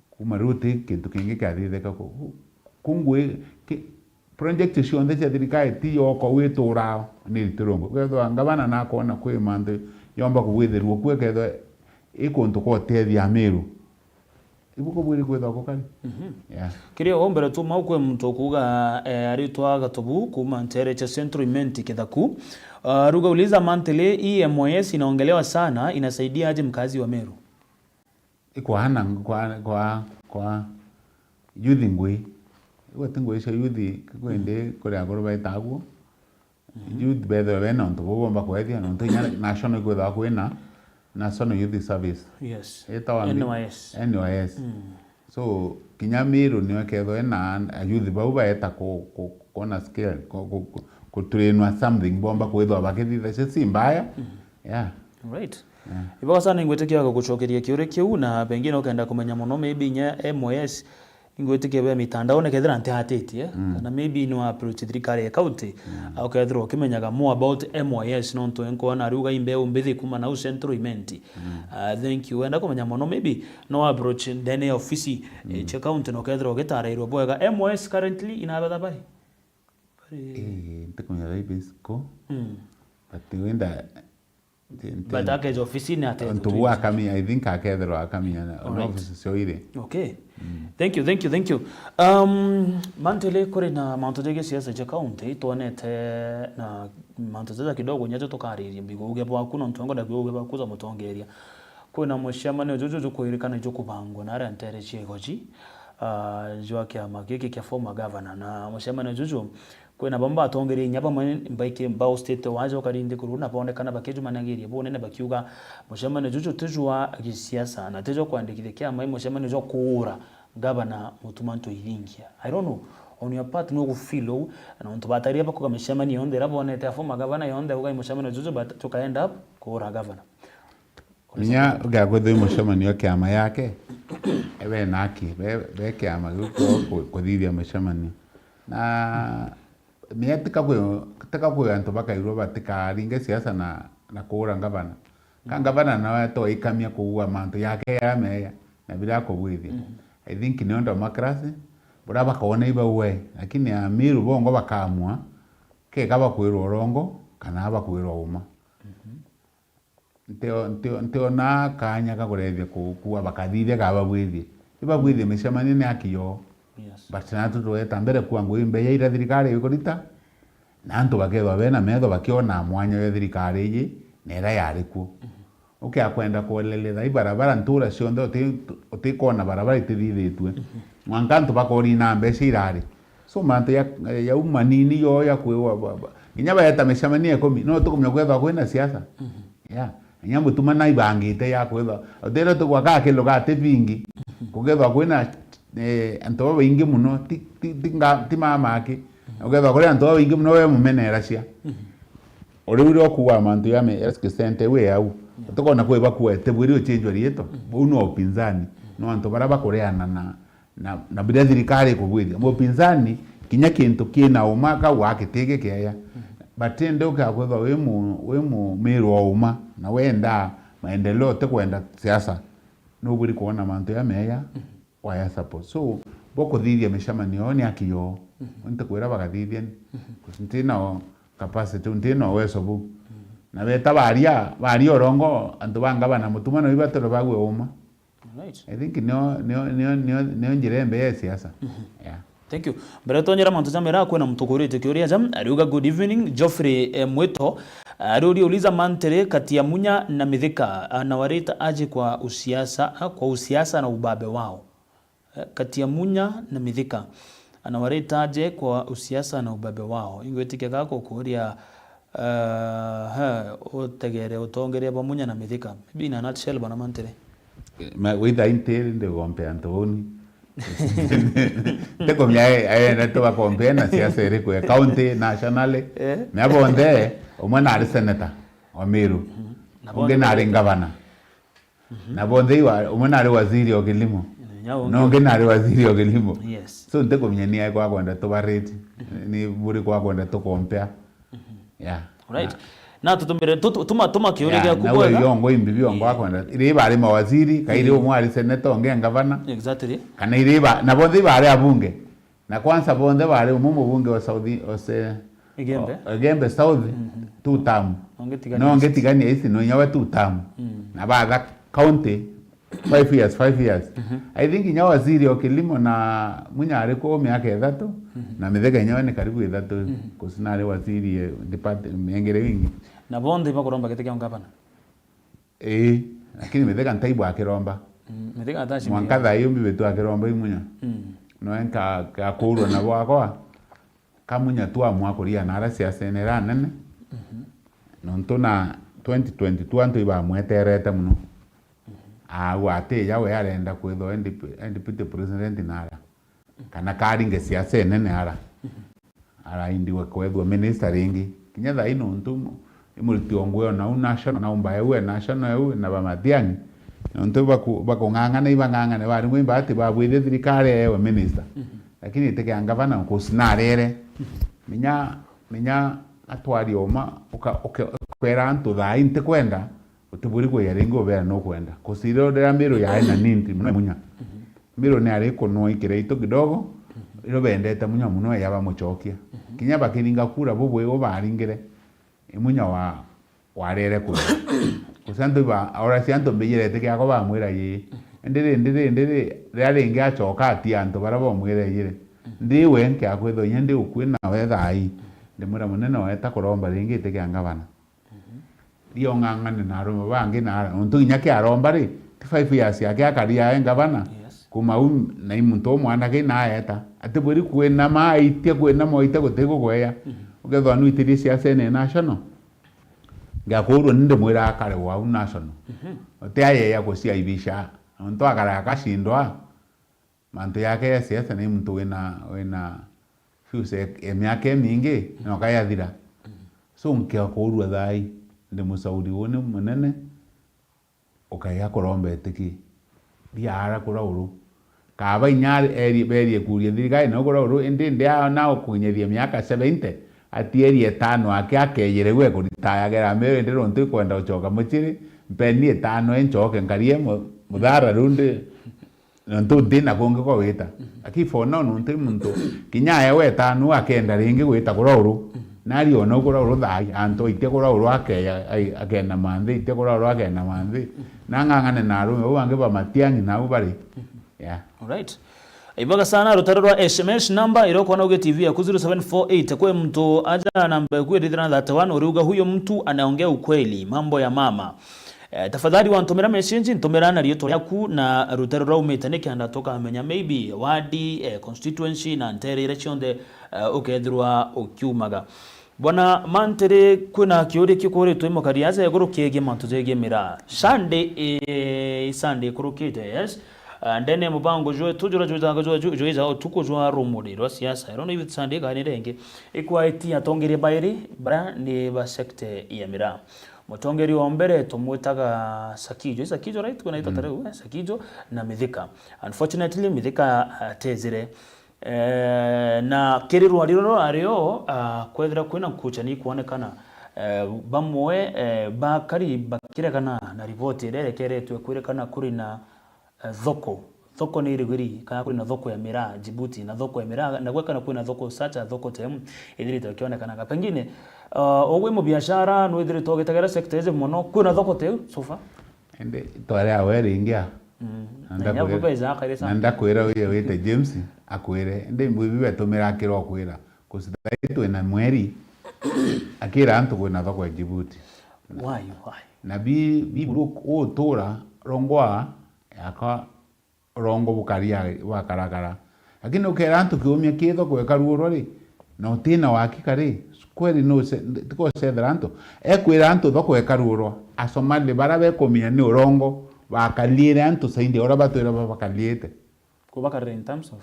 Kuma riu ti kintu kingi kiathithika ku-, ku-, ku ngui, ki-, project cionthe cia thirikari ti yoko wituraa ni ritirungu. Ukethirwa ngavana nakwona kwi mantu yomba kugwithirua kuo, kethirwa i kuntu kwa utethia Amiru. Ibu kubwiri kwithirwa kukari. Mhm. Yeah. Kiria o mbere tu mau kwi muntu ukuuga, eh, aritwa Gatobu kuma ntere cia Central Imenti Kithaku. Ah, ruga uliza monthly, hii M Y S inaongelewa sana, inasaidia aje mkazi wa Meru? Ikwaa na kwa, kwa, kwa youth ngui. Igwe ti ngui cia youth, kwi ndi kuri akuru baitaguo. Mhm. Youth bethirwe bena untu buu bomba kwethia, nontu inya national ikwithagwa kwina National Youth Service. Yes. Itawa mbi-, N Y S. N Y S. Mm. So, kinya Miru niyo ikethwa ina a youth bau baeta ku-, ku-, kuona skill, ku-, ku-, ku-, kutrainwa something bomba kwithwa bakithitha, ci si mbaya. Mm. Yeah. Right. Yeah. Ibwega sana, ingwitikia gugucokeria kiuria kiu, na pengine ukenda kumenya mono, maybe inya M Y S, ingwitikia be mitandaone kethira ntiatitie, mm, kana maybe no approach thirikari ya county, mm, ukethirwa ukimenyaga more about M Y S, nontu nkwona ariuga imbeu mbithi kuma nau Central Imenti. Mm. Ah, thank you. Wenda kumenya mono, maybe no approach ndene ya ofisi, mm, eh, cia county, na ukethirwa ugitarairwa bwega. M Y S currently inabetha bari? Bari- Eh, ntikumenya bari basic ko. Mm. But wenda Ti-, ti-, but akeja ofisini ate antu bu akamenya, I think akethirwa akamenya na, na office cio iri. Okay. Mm. Thank you, thank you, thank you. Um, Mantele, kuri na mantu ja gisiasa ja county, twonete na mantu jaja kidogo nyajo tukaririe mbigo uge bwaku, nontu ngwenda kuuga uge bwaku ja mutongeria. Kwina mucemanio juju jukwirikana jukubangwa na aria ntere cia Igoji, ah, jwa kiama giki kia former governor, na mucemanio juju Kwina bamwe batongeria inya bamwe mbaiki-, baustite waja ukari nthiguru na boonekana bakijumanagiria bunene bakiuga mucemanio juju ti jwa gisiasa na ti jwa kwandikithia kiama, i mucemanio jwa kuura Gavana Mutuma Ntoithingia. I don't know, on your part, nwe gufeel uu, na untu batairie bakuga micemanio yonthe iria bonete a former gavana yonthe uga i mucemanio juju, but tuka end up kuura gavana. Kinya ugakwithwa i mucemanio kiama yake, e, be na aki, be, be kiama giu ku-, ku-, kuthithia mucemanio. Na mia tika kwi, tika kwi antu bakairwa batikaringe siasa na, na kuura ngavana. Ka ngavana nawe atoikamia kuua mantu yake ya meya na biria akubwithia. I think nio democracy, buria bakoona ibaue, lakini Amiru bongo bakaamua, keka bakwirwa urongo kana bakwirwa uma. Ntio-, ntio-, ntiona kaanya ka kurethia ku-, kuua bakathithia kana babwithie. Ibabwithie micemanio ni aki yoo. Yes. But natu tugeeta mbere kuua ngugi mbeya iria thirikari ikurita, na antu bakethwa bena metho bakiona mwanya jwa thirikari iji na iria yari kuo. Ukia kwenda kueleletha i barabara ntura cionthe, uti-, utikona barabara itithithitue. Mwanka antu bakorina mbeca irari. So mantu ya, ya u manini yo ya kwiwa ba-, ba-, kinya baeta micemanio ikumi, no tukumenya kwethwa kwina siasa. Yeah. Kinya Mutuma naibangite ya kwethwa, utire tugwaka kilu ga ti bingi, kugethwa kwina, eh, antu babaingi muno, ti, ti, ti nga-, ti mama aki. Ukethwa kuri antu babaingi muno, we mumeneracia. Uriu rio kuuga mantu ya me-, ya City Centre iu i au. Tukona kwi bakuete bwiri uchenjwa riitwa. Bau no upinzani. No antu baria bakureana na, na, na biria thirikari ikubwithia. Mupinzani, kinya kintu kina uma kau akitigi kiaya. But indi ukakwithwa wi mu-, wi mumiru wa uma, na wenda maendeleo, utikwenda siasa. Nubwiri kwona mantu ya meya, waya support. So, bo kuthithia micemanio ni aki yoo. Ntikwira bagathithia ni. 'Cause ntina o capacity, ntina uwezo buu. Na beta baria, baria urongo, antu ba ngavana Mutuma no ibature bagwe uma. Alright. I think nio, nio, nio, nio, nio njira imbe ya siasa. Yeah. Thank you. Mbere twonyera mantu jamera, kwina muntu ukuritie kiuria aja, ariuga, "Good evening, Geoffrey, eh, Mwito." Ariuria, uliza Mantiri, kati ya Munya na Mithika, anawarita aje kwa usiasa, kwa usiasa na ubabe wao? Eh, kati ya Munya na Mithika, anawarita aje kwa usiasa na ubabe wao? Ingwitikia gaka ukuria, eh, he, utegere utongeria bwa Munya na Mithika. Maybe in a nutshell, bwana Mantiri. Ma-, witha intiri ndigompea antu uni. Ndikumenya e-, aenda tugakompea na siasa iriku ya county, nationally. Eh. Na bonthe, umwe nari senator wa Meru. Na ungi bonthe nari ngavana. Na bonthe iwa, umwe nari waziri o kilimo. Na ungi nari waziri o kilimo. Yes. So, ntikumenya ni aiko akwenda tubariti. Ni buri kwa kwenda tukompea. Yeah. Right. Na tutumire, tu-, tu-, tuma, tuma kiuria giaku bwega. Na uyo ngo imbi biongo akwenda. Iri bari mawaziri, kairi umwe ari senator, ungi ngavana. Exactly. Kana iri ba, na bonthe bari abunge. Na kwanza bonthe bari umwe mubunge wa South, ose-, Igembe. O-, Igembe South, two term. No ngitigania ici no inya we two term. Na batha county, five years, five years. I think inya waziri o kilimo na Munya ari ku miaka ithatu, na Mithika inya we ni karibu ithatu, 'cause nari waziri, eh, depart-, mengere wingi. Na bonthe bakuromba giti kia ngavana? Ii, lakini Mithika ntaibwa akiromba. Mm, Mithika atashimia. Mwanka thaa iu mbibitu akiromba i Munya. No enka gakurwa na bwakwa, ka Munya tu amwa kuria na ara siasene ira nene. Nontu na twenty twenty-two antu ibamweterete muno. Au atija we arenda kwithwa e dep-, e deputy president nara. Kana karinge siasa inene ara. Araindiwe kwethwa minister ringi. Kinya thaa ii nontu mu-, imuriti o nguo na u national, na umba eu e national eu na ba Matiang'i. Nontu baku-, bakung'ang'ana, ibang'ang'ane, bari mwi bahati babwithie thirikari ewe minister. Lakini itikia ngavana, 'cause narere. Minya, minya atwari uma, uka-, uke-, ukera antu thaa ii ntikwenda, utiburi kwija ringi ubera nukwenda. 'Cause irio riria Miru yae na need muno Munya. Miru ni ari kunwa ikiraitu kidogo, irio bendete Munya muno eya bamucokia. Kinya bakiringa kura bubwe ubaringire, i Munya wa, warere kura. 'Cause antu iba, ora cia antu mbijirete kiako bamwira ii. Indi ri, indi ri, indi ri, riria ringi acoka atia antu baria bamwira ijire. Ndi we nkia kwithwa inya ndi ukui nawe thaa ii. Ndimwira munene weta kuromba ringi iti kia ngavana. Rio ng'ang'ane na arume bangi na ara. Nontu kinya kia aromba ri, ti five years yake akari ae ngavana. Yes. Kuma u na i muntu umwanake na aeta. Atibwiri kwinama, aitia kwinama, aitia gutigugweya. Mhm. Ukethwa nwitirie siasa ene national. Ngakurwa ni ndimwira akare wau national. Mhm. Uti ayeya kuciaibisha. Nontu akara akacindwa. Mantu yake ya siasa ni muntu wina, wina fuse ya miaka imingi, na ukayathira. Mhm. So, nkia kurwa thai, ndi mucauri uu ni munene, ukaiga kuromba itiki. Riaara kurauru. Kaaba inya ari-, eri-, berie kuria thirikari no kurauru, indi ndi a-, na ukunyeria miaka seventy, atieri etano ake akeyire gwe kuritaya gera mbeyo, indi nontu ikwenda ucoka muciri, mpeni etano encoke nkarie mu-, muthara riu ndi, nontu ntina kungi kwa wita. Lakini for now, nontu i muntu, kinya aewe etano akenda ringi gwita kurauru. Nari ona kurauru thai, antu aitia kurauru akeya, ai-, akenda manthi, aitia kurauru akenda manthi. Na ng'ang'ane na arume bau bangi ba Matiang'i nau bari. Yeah. Alright. Ibaga sana rutaro rwa S M S namba iria ukona ugi T V yaku zero seven four eight. Kwi muntu aja namba yaku irithira na thirty-one, uriuga, "Huyo mtu anaongea ukweli, mambo ya mama." Eh, tafadhali wantumira message, ntumira na riitwa riaku na rutaro rwa umite, nikenda tukamenya maybe wadi, eh, constituency na ntere iria cionthe, eh, ukethirwa ukiumaga. Bwana Mantiri, kwina kiuria kikuritwe i mukari aja iguru kiegie mantu jegie miraa. Sunday, eh, Sunday ikurukite, yes. Ah, ndene ya mubango jwetu jura jwijaga jwa, jwa, jwijaga utuku jwa rumuri rwa siasa. Iro ni Youth Sunday igani ringi. Ikwaitie atongeria bairi, bara ni ba sector ya miraa. Mutongeria wa mbere tumwitaga Sakijo. I Sakijo, right? Kwina itata riu, eh, Sakijo na Mithika. Unfortunately, Mithika atezire. Eh, na kiri rwari ruru rwario, ah, kwethira kwina nkuchani ikwonekana, eh, bamwe, eh, bakari bakiregana na riboti iria irekeretwe kwirikana kuri na, eh, thoko. Thoko ni irigiri, kana kuri na thoko ya miraa Djibouti, na thoko ya miraa, na gwekana kwina thoko such a thoko temu ithirite ikionekanaga. Pengine, ah, ugwi mubiashara nwithirite ugitegera sector iji mono, kwina thoko teu so far? Indi itwa ria we ringi a. Mm. Na na inya ndakwira, bubeza akaire na sana. Ndakwira uyu wite James akwire, indi mbibi betumira akira ukwira. Kusi thai twina mweri, akira antu kwina thoko ya Djibouti. Why, why? Na bi, bi buru utura rongwa yaka rongo bukari ya, bwakarakara. Lakini ukera antu kiumia ki thoko ikaruurwa ri, na utina wakika ri, kweli no se-, tiko ucethera antu. Ekwira antu thoko ikaruurwa, Asomali bara bekumenya ni urongo, bakariire antu saindi uria batwira babakariite. Kubakarira in terms of?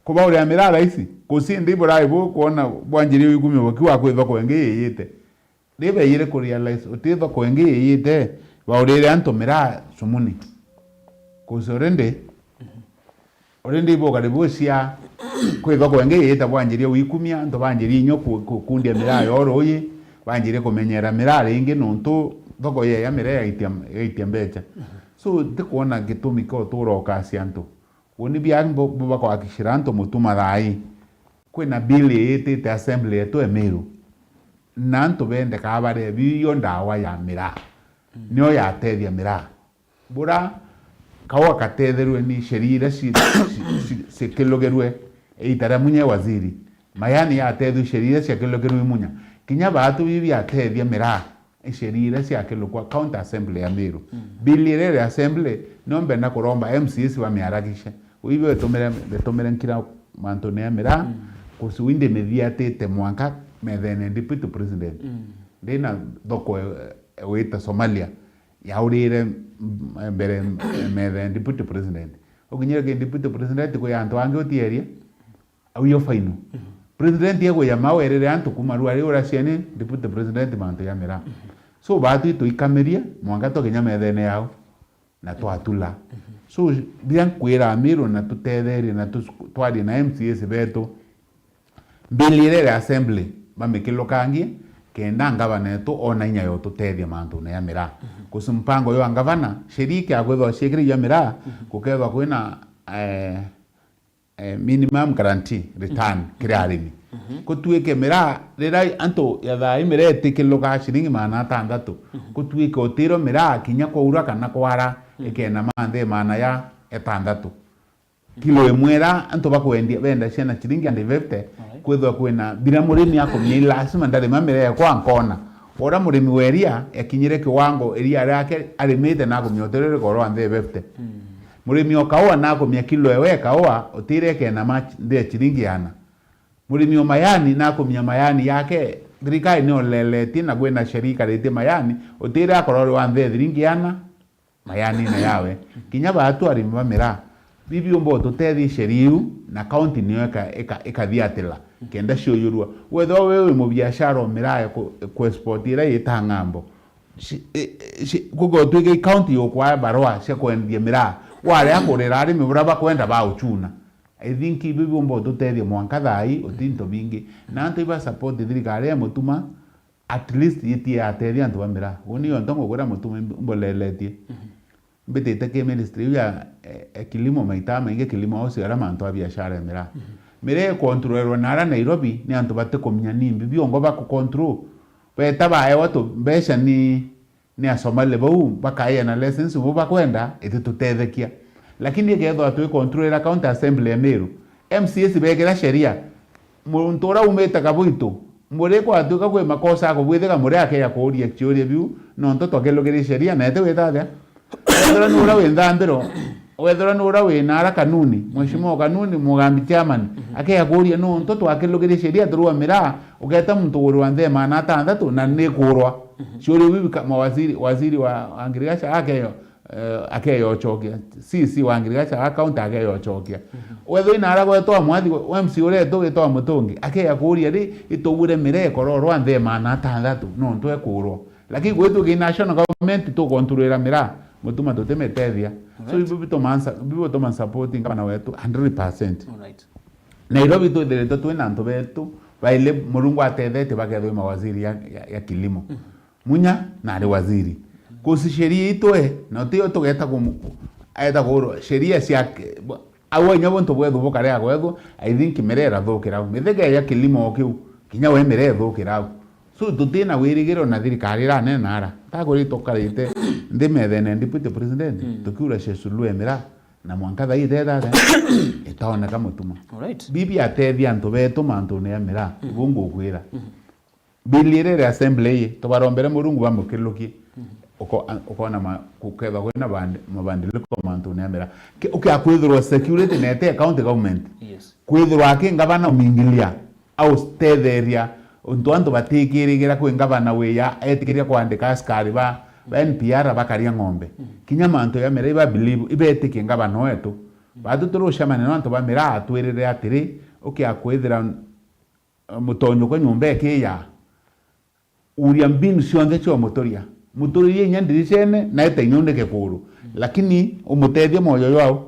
Kubauria miraa raisi, kusi ndi burai bu kwona bwanjirie wikumia boki wa kwi thoko ingi yiyite. Riu beeyire ku realize uti thoko ingi yiyite, baurire antu miraa cumuni. Cause already, already iboga ribucia kwi thoko ingi yiyite, bwanjirie wikumia, antu banjirie inyo ku-, ku-, kundia miraa ya uruuji, banjirie kumenyera miraa ringi nontu thoko yeya miraa yaitia, yaitia mbecha. So, ntikwona gitumi kia utura ukacia antu. Uni bia bo-, bo bakwakishira antu mutuma thai. Kwina bill iyitite assembly yetu ya Meru. Na antu bendekaa baria biyo ndawa ya miraa. Mm. Niyo yatethia miraa. Bura kaua katetherue ni sheria iria ci-, ci-, ci-, cikilugirue iita ria Munya waziri. Mayani yatethue sheria iria ciakilugirue i Munya. Kinya baatu bibi biatethia miraa. Isheria iria ciakilukwa County Assembly ya Meru. Mm. Bill iria iri Assembly, no mbenda kuromba M C As bamiarakishe. Ui betumire, betumire nkira mantune ya miraa, mm, kusi indi mithiatite mwanka methene Deputy President. Mm. Ndina thoko, eh, wita Somalia, yaurire m-, mbere, m-, methene Deputy President. Ukinyire ki Deputy President, kwi antu angi utieria. Au yo final. Mhm. President egwija mau erire antu kuma rua riu uraciani Deputy President mantu ya miraa. Mhm. So, baatu itwikamirie, mwanka twakinya methene yao, na twatula. Mhm. So, biria nkwira Amiru na tutetherie na tu-, twarie na M C As betu, bill iria iri assembly, bamikilukangie, kenda ngavana etu ona inya ya ututethia mantune ya miraa. Mhm. Kusi mpango yo wa ngavana, sheria ikiakwithwa ciikirigua miraa, mhm, gukethwa kwina, eh, eh, minimum guarantee return, mhm, kiri arimi. Mhm. Kutuike miraa, riria antu ya thaa ii miraa itikiluka ciringi magana atandatu, mhm, kutuike utiro miraa kinya kwaura kana kwara, mhm, ikena manthi magana ya atandatu. Mhm. Kilo imwe ira antu bakwendia, benda ciana ciringi hundred fifty, alright, kwithwa kwina, biria murimi akumia, lazima ndarima miraa ekwa nkona. Uria murimi wa iria, ekinyire kiwango iria riake arimite na akumia utiro rikorwa nthi fifty. Mhm. Murimi o kaua nakumia kilo ewe ya kaua, utire kena ma nthi ya ciringi ana. Murimi o mayani nakumia mayani yake, thirikari nioleletie na kwina sheria ikaritie mayani, utire akororwa nthi ya ciringi ana, mayani na yawe. Kinya baatu arimi ba miraa, bibiumba ututethia sheria iu, na county niyo ika-, ika-, ikathiatila, kenda ciuyurua. Wethirwa we wi mubiashara o miraa ya ku-, ku export ira ita ng'ambo, Ci-, i-, i-, ci-, gugotwika i county yukwaa barua cia kwendia miraa. Waria kurira arimi buria bakwenda bauchuna. I think ibi biumba ututethia mwanka thaa ii, uti into bingi. Na antu iba support thirikari ya Mutuma, at least itie yatethia antu ba miraa. Uni yo nto ngukwira Mutuma imboleletie. Mbitite ki ministry iu ya, eh, eh, kilimo maita maingi, kilimo house aria mantu a biashara ya miraa. Miraa ikontrolwa na aria Nairobi ni antu batikumenya nimbi biongo bakucontrol. Beta baewa tu mbeca ni, ni Asomali bau bakaia na license bu bakwenda, ititutethekia. Lakini ikethwa twi control ira county assembly ya Meru, M C As bekira sheria, muntu uria umite Kabuitu, muri kwatuika kwi makosa akubwithika, muri akeya kuuria ciuria biu, nontu twakilukirie sheria na iti witathia. Wethirwa ni uria wi nthambiro, wethirwa ni uria wi nara kanuni, mheshimiwa kanuni, mugambi chairman, akeya kuuria nontu twakilukirie sheria turua miraa, uketa muntu kugurwa nthi ya maana atanthatu na ni kurwa. Ciuria biu bika-, mawaziri, waziri wa, wa ngirigacha akeyo, eh, akeyochokia, C C wa ngirigacha wa county akeyochokia. Wethirwa inara gwetwa mwathi wa M C uria etu witwa Mutungi, akeya kuuria ri, itugure miraa ikororwa nthi ya maana atanthatu nontu ekurwa. Lakini gwitwika i national government tukontrolera miraa, Mutuma tutimitethia. So, alright, ibi bituma nsa-, ibi bituma supporting gavana wetu hundred percent. Alright. Nairobi twithiritwe twina antu betu baili Murungu atethetie bakethwa i mawaziri ya, ya, ya kilimo. Munya nari waziri. Kusi sheria itwe, na utio tugeta kumu-, aeta kugurwa sheria cia ke-, Au inya buntu bwethu bukari agwethwa, I think miraa irathukira au. Mithika ya kilimo o kiu, kinya we miraa ithukira au. So, tutina wirigiro na thirikari iranena ara. Takuri tukarite nthi methene Deputy President, tukiura she Suluhu ya miraa, na mwanka thaa ii thethathe, itaoneka Mutuma. Alright. Bibi atethia antu betu mantune ya miraa, ibu ngukwira. Bill iria iri assembly ii, tubarombere Murungu bamukilukie. Uko-, a-, ukona ma-, gukethwa kwina bandi-, mabandiliko mantune ya miraa. Ki-, ukia kwithirwa security na ete county government. Yes. Kwithirwa aki ngavana umingilia, au tetheria, untu antu batikirigira kwi ngavana wiya etikiria kwandika askari ba, ba N P R bakaria ng'ombe. Kinya mantu ya miraa iba believe, ibetikie ngavana wetu. Batu turucemania na antu ba miraa atwirire atiri, ukia kwithira mutonyo kwa nyomba ikiya, uria mbinu cionthe cia umuturia. Muturirie inya ndiricene, na ete inya unike kuru. Lakini umutethie moyo jwau.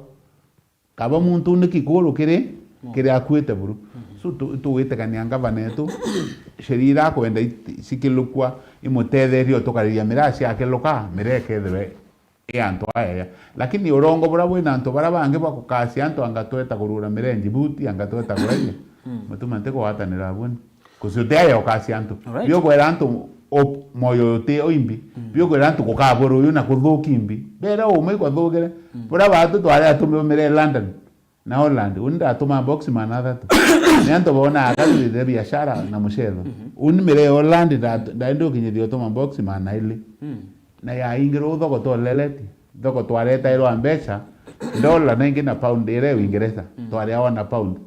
Kaba muntu uniki kuru kiri, kiri akuite buru. So, tu-, tugwitikania ngavana etu, sheria irakwenda it-, cikilukwa, imutetherie utukariria miraa ciakiluka, miraa ikethirwe i antu aeya. Lakini urongo buria bwina antu baria bangi bwa gukacia antu, anga tweta kurura miraa Djibouti, anga tweta kuraia. Mutuma nti kugwatanira abuni. Kucio ti aeya ukacia antu. Alright. Biokwera antu op-, moyo uti oimbi. Biokwera antu gukabura uyu na kuthuki imbi. Bere umwe ikwathukire. Buria batu twari atumi ba miraa London na Holland. Uni ndatuma box maana athatu. Ni antu bona akathithire biashara na mucetho. Uni miraa Holland nda-, ndaendi ukinyithia utuma box maana ili. Na yaingirwo thoko twaleletie. Thoko twaretairwa mbeca, ndola na ingi na pound iria Uingereza. Twariawa na pound.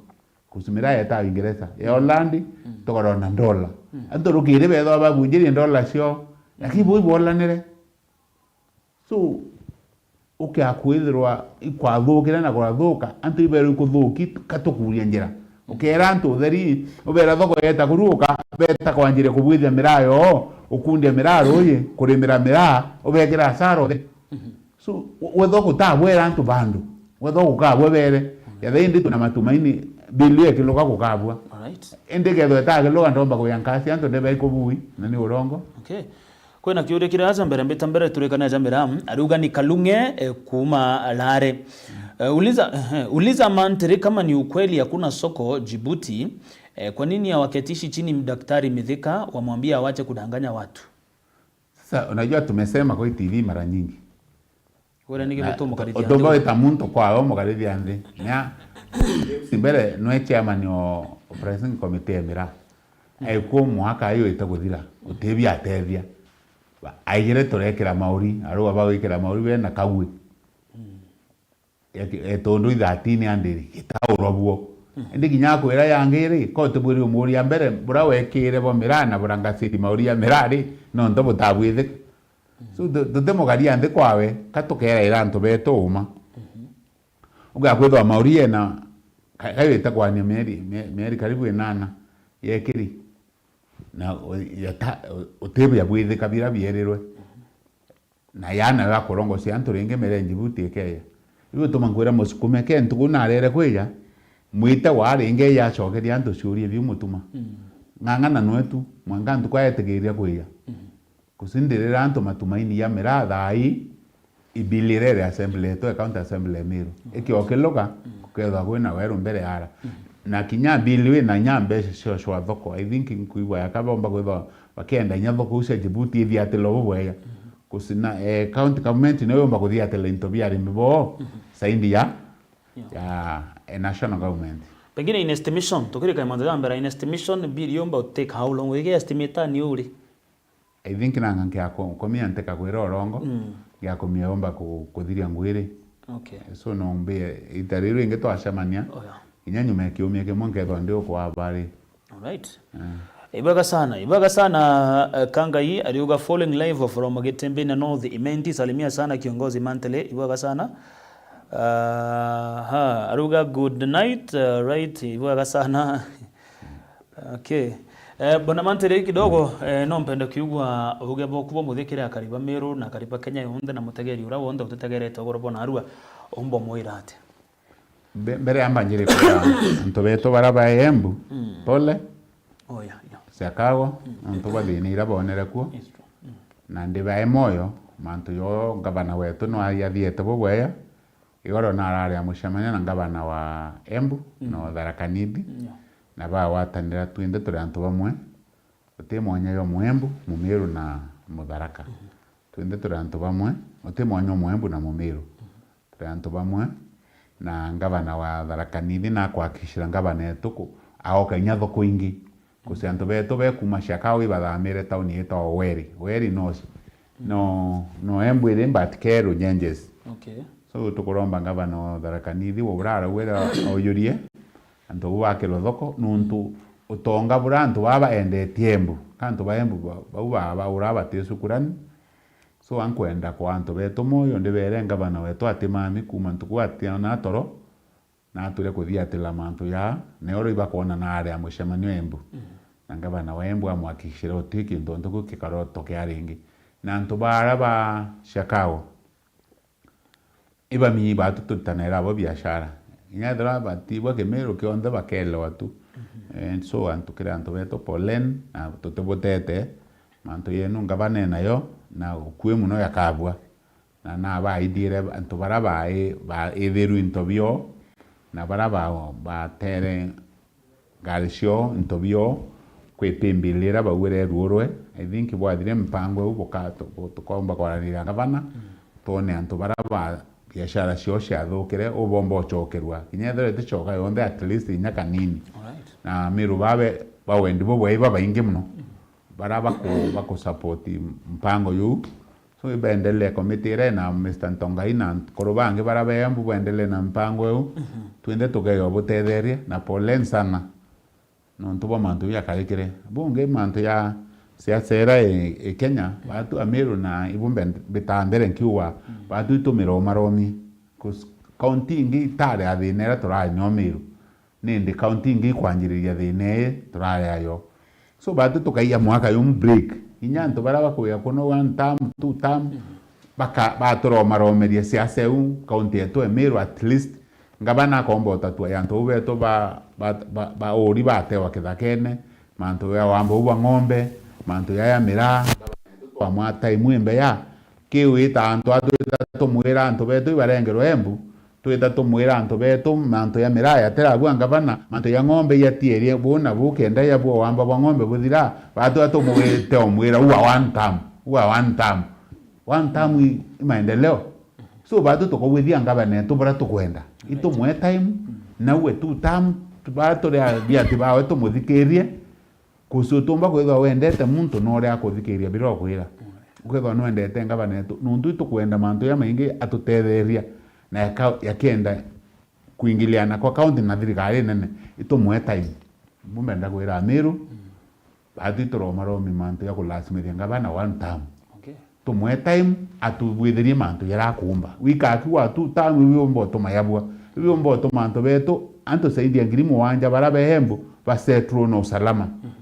Kusimira yeta Uingereza. Ya Holland, tukarona ndola. Antu rukiri bethwa babunjirie ndola cio. Lakini bui bolanire. So, ukia kwithirwa ikwathukire na kurathuka, antu iberwa ikuthuki, katukuria njira. Ukera antu utheri, ubera thoko yeta kuruka, beta kwanjiria kubwithia miraa yoo, ukundia miraa ruyi, kurimira miraa, ubekira hasara utheri. So, we-, wethwa gutabwera antu bandu, wethwa gukabwa bere, yatha indi twina matumaini, bill ikiluka gukabwa. Alright. Indi kethwa itakiluka, ndomba kuya nkasi antu ndebe ikubui, na ni urongo. Okay. Kwina kiuria kiri aja mbere, mbita mbere turikane aja mbere. Ariuga ni Kalung'e, eh, kuuma Lare. Eh, uliza, eh, uliza mantri kama ni ukweli hakuna soko Djibouti, eh, kwa nini hawaketishi chini Daktari Mithika wamwambie awache kudanganya watu? Sasa, unajua tumesema kwa hii T V mara nyingi. Wira ni Na gibito mukarithia utumba nthi. Wita muntu kwao mukarithia nthi. Nia, mbere nwe chairman o pricing committee ya miraa. Aikuo mwaka ayo ite guthira, utibi atethia. Ba-, aigire turekira mauri, arua bagwikira mauri we na kagui. ya ki-, ya tondu i thirteen andiri, gitaurwa buo. Indi kinya akwira yangi ri, ko utibwiri umuria mbere, bura wekire bo miraa na bura ngaciri mauria miraa ri, nontu butabwithika. So, tu-, tutimugaria nthi kwawe, ka tukeraira antu betu uma. Ugakwithwa mauria na ka-, kawite kwania mieri, mie-, mieri karibu inana yekiri. Na u-, yata-, u-, utibia bwithika bira bierirwe. Na yaana yo akurongocia antu ringi mere Djibouti ikeya. Riu utuma nkwira musukume ke ntuku narere kwija, mwite wa ringi eya acokeria antu ciuria biu mutuma. Ng'ang'ana nwe tu, mwanka ntuku aetikiria kwija. Kucindirira antu matumaini ya miraa thaa ii, ibili iria iri assembly yetu ya county assembly ya Meru. Ikiokiluka, gukethwa kwina weru mbere ya ara. Na kinya bili wina inya mbeca cio cwa thoko, I think nkuigua yaka bomba kwithwa bakienda inya thoko iu cia Djibouti ithiatilwa bubwega. Kucina, eh, county government niyo yomba kuthiatila into bia arimi boo, saindi ya, ya, eh, national government. Pengine in estimation, tukirika mantu ja mbere, in estimation, bill yomba to take how long? Wige estimate ni uri? I think nanga nkia ku-, kumia ntikakwira urongo, ngiakumia yomba ku-, kuthiria ngwiri. Okay. So no mbi, ita riu ringi twacemania, inya nyuma ya kiumia kimwe nkethwa ndi ukwabari. Alright. Eh. Ibwega sana, ibwega sana, eh, Kangai, ariuga following live from Gitembeni North, Imenti, salimia sana kiongozi Mantele, ibwega sana. Ah, ha, ariuga good night, eh, right, ibwega sana. Okay. Eh, Bwana Mantele kidogo, eh, no mpende kiugua uge boku bo muthikire akari ba Meru na akari ba Kenya yonthe na mutegeri ura wonthe ututegerete ugoro bona arua, umbo mwira atia? Mbe-, mbere ya mbanjire kwira antu betu bara ba Embu, pole. Oh, yeah, yeah. Siakago, antu ba thina ira bonere kuo. It's true. Na ndi bae moyo, mantu yo ngavana wetu no ayathiete bubwega. Igoro narari a mucemanio na ngavana wa Embu, na Tharaka Nithi. Yeah. Na bagwatanira twinthe turi antu bamwe. Uti mwanya yo Muembu, Mumiru na Mutharaka. Twinthe turi antu bamwe, uti mwanya o Muembu na Mumiru. Turi antu bamwe, na ngavana wa Tharaka Nithi nakwakishira ngavana etu ku-, aoka inya thoko ingi. Kusi antu betu be kuma Siakago ibathamire tauni yitagwa Weri. Weri no, no, no Embu iri, but Keru nyenjes. Okay. So tukuromba ngavana o Tharaka Nithi, we burara wira aujurie antu bu bakirwe thoko, nuntu utonga bura antu baa baendetie Embu. Ka antu ba Embu ba-, bau ba-, baura baticukurani. So, ankwenda kwa antu betu moyo, ndibere ngavana wetu atimami kuma ntuku ationa toro, na atwire kuthiatila mantu ya, na oro ibakwona na aria mucemanio Embu. Na ngavana wa Embu amwakikishire uti kintu ntuku kikarotoke aringi. Na antu bara ba Siakago, ibami batu tutanera abo biashara. Inya ethira batibwa Kimiru kionthe bakelewa tu. Eh, so antu kiri antu betu polen, na tutibutete. Mantu yenu ngavana enayo, na ukui muno yakabua. Na nabaithiire antu bara bai-, baithiru into bio, na bara ba-, batere ngari cio, into bio, kwi paybill ira bauire iruurwe. I think bwathire mipango iu buka-, tu-, bu-, tukaumba kwaraniria na ngavana, twone antu bara ba biashara cio ciathukire, u bomba ucokerua. Kinya ethirwa iticoka yonthe, at least inya kanini. Alright. Na Miru babe, ba wendi bubwai babaingi muno. Bara baku-, bakusupport mpango yuu. So, ibendelee committee ira ina Mister Ntongai na nkuru bangi bara be Embu bendelee na mpango iu. Twinthe tugeyo butetheria na polen sana. Nontu bwa mantu jakarikire. Bungi mantu ja siasa ira i, i Kenya, batu Amiru na ibu mbe-, mbita mbere nkiuga, batu itumira umaromi. 'Cause county ingi itari a thina ira turari nio Miru. Nindi county ingi ikwanjiriria thina ii turari ayo. So, batu tukaiya mwaka yumu break. Inya antu bara bakwia kuno one term, two term, baka-, baturomaromeria siasa iu county yetu ya Miru at least. Ngavana akomba utatua ya antu betu ba, ba, ba, ba uri batewa kithakene, mantu ya wamba u bwa ng'ombe, mantu ya, ya miraa, twamwa time imbeya, kiu ita antu a twita tumwira antu betu ibarengerwe Embu, twita tumwira antu betu mantu ya miraa yatirabua ngavana, mantu ya ng'ombe yatierie bu na bu kenda ya bu wamba bwa ng'ombe buthira, batwa tumwite omwira u wa one term, u wa one term. One term i, i maendeleo. So, batu tukugwithia ngavana etu buria tukwenda. Itumwe time, nawe two term, bara turi a-, biati bawe tumuthikirie. Kusi utumba kwithwa wendete muntu na uria akuthikiria biria ukwira. Ukethwa nwendete ngavana etu, nuntu itukwenda mantu jamaingi atutetheria. na yaka-, yakienda kuingiliana kwa county na thirikari nene, itumwe time. Bumbenda kwira Amiru, mm, batu ituromaromi mantu ya kulasimithia ngavana one term. Okay. Tumwe time atubwithirie mantu jarakumba. Wikaki wa two term biumba utuma yabua. Biumba utuma antu betu, antu zaidi ya ngiri mugwanja bara be Embu, basetrwo na usalama. Mhm.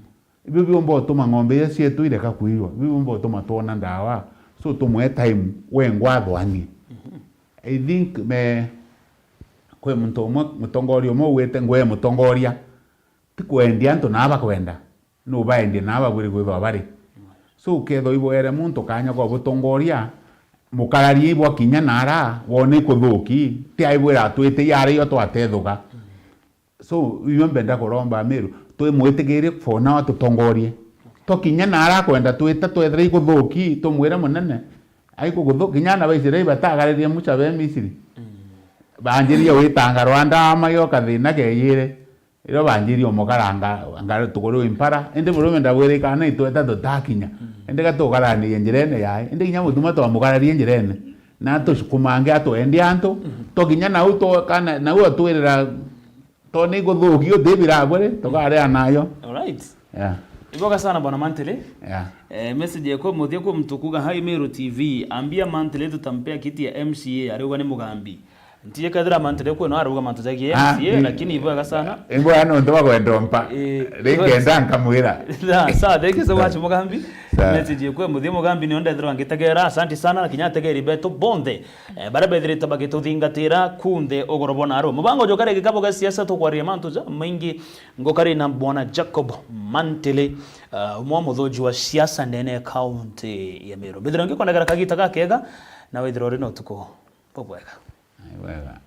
Ibio biumba utuma ng'ombe iria cietu ireka kwiywa. Ibio biumba utuma twona ndawa. So tumwe time wengwa athwanie. Mhm. I think me, kwi muntu umwe, mutongoria umwe ugwite ngwe mutongoria, ti kwendia antu na bakwenda. Nubaendie na babwire kwithwa bari. So ukethwa ibwere muntu kanya kwa butongoria, mukararie ibwa kinya nara, wone ikuthuki, ti aibwira atwite yara iyo twatethuka. So, ibio mbenda kuromba Amiru, twimwitikirie for now atutongorie. Twakinya nara akwenda twita twethira ikuthuki, tumwire munene, aikuguthu-, kinya ana ba Israeli batagaririe Musa be Misiri. Mm. Banjirie gwitanga rwanda ama gioka thina keyire. Irio banjirie umukaranga, anga tukuri impara. Indi murume ndabwire kana itweta tutakinya. Mm. Indi gatukaranirie njirene yae. Indi kinya mutuma twamukararie njirene. Na tukumange atwendie antu. Mm. Twakinya nau twa-, kana, nau atwirira Toni kuthuki uti biraburi, tukaria nayo. Alright. Yeah. Ibwega sana bwana Mantele. Yeah. Eh, message yako muthia kwa mtu kuga, "Hi Meru T V, ambia Mantele tutampea kiti ya M C A, ariuga ni Mugambi." Ntie kethira Mantele kweno arauga mantu jagie Ah, M C A, ni- lakini ibwega sana. Ibwega nontu wa kwenda mpa. Eh, Ringenda nkamwira. Sawa, sawa, thank you so much, Mugambi. Sawa. Message yako muthia Mugambi ni ndethirwa ngitegera. Asante sana, na kinya ategeri betu bonthe. Eh, baria bethirite bagituthingatira kunthe ugoro bwa naru. Mubango jukari gikabo gia siasa tukwariria mantu jamaingi. Ngukari na bwana Jacob Mantele, ah, umwe wa muthuji wa siasa ndene ya kaunti ya Meru. Mbithira ngikondagara kagita gakega, na withira uri na utuku bubwega. Ai, wega.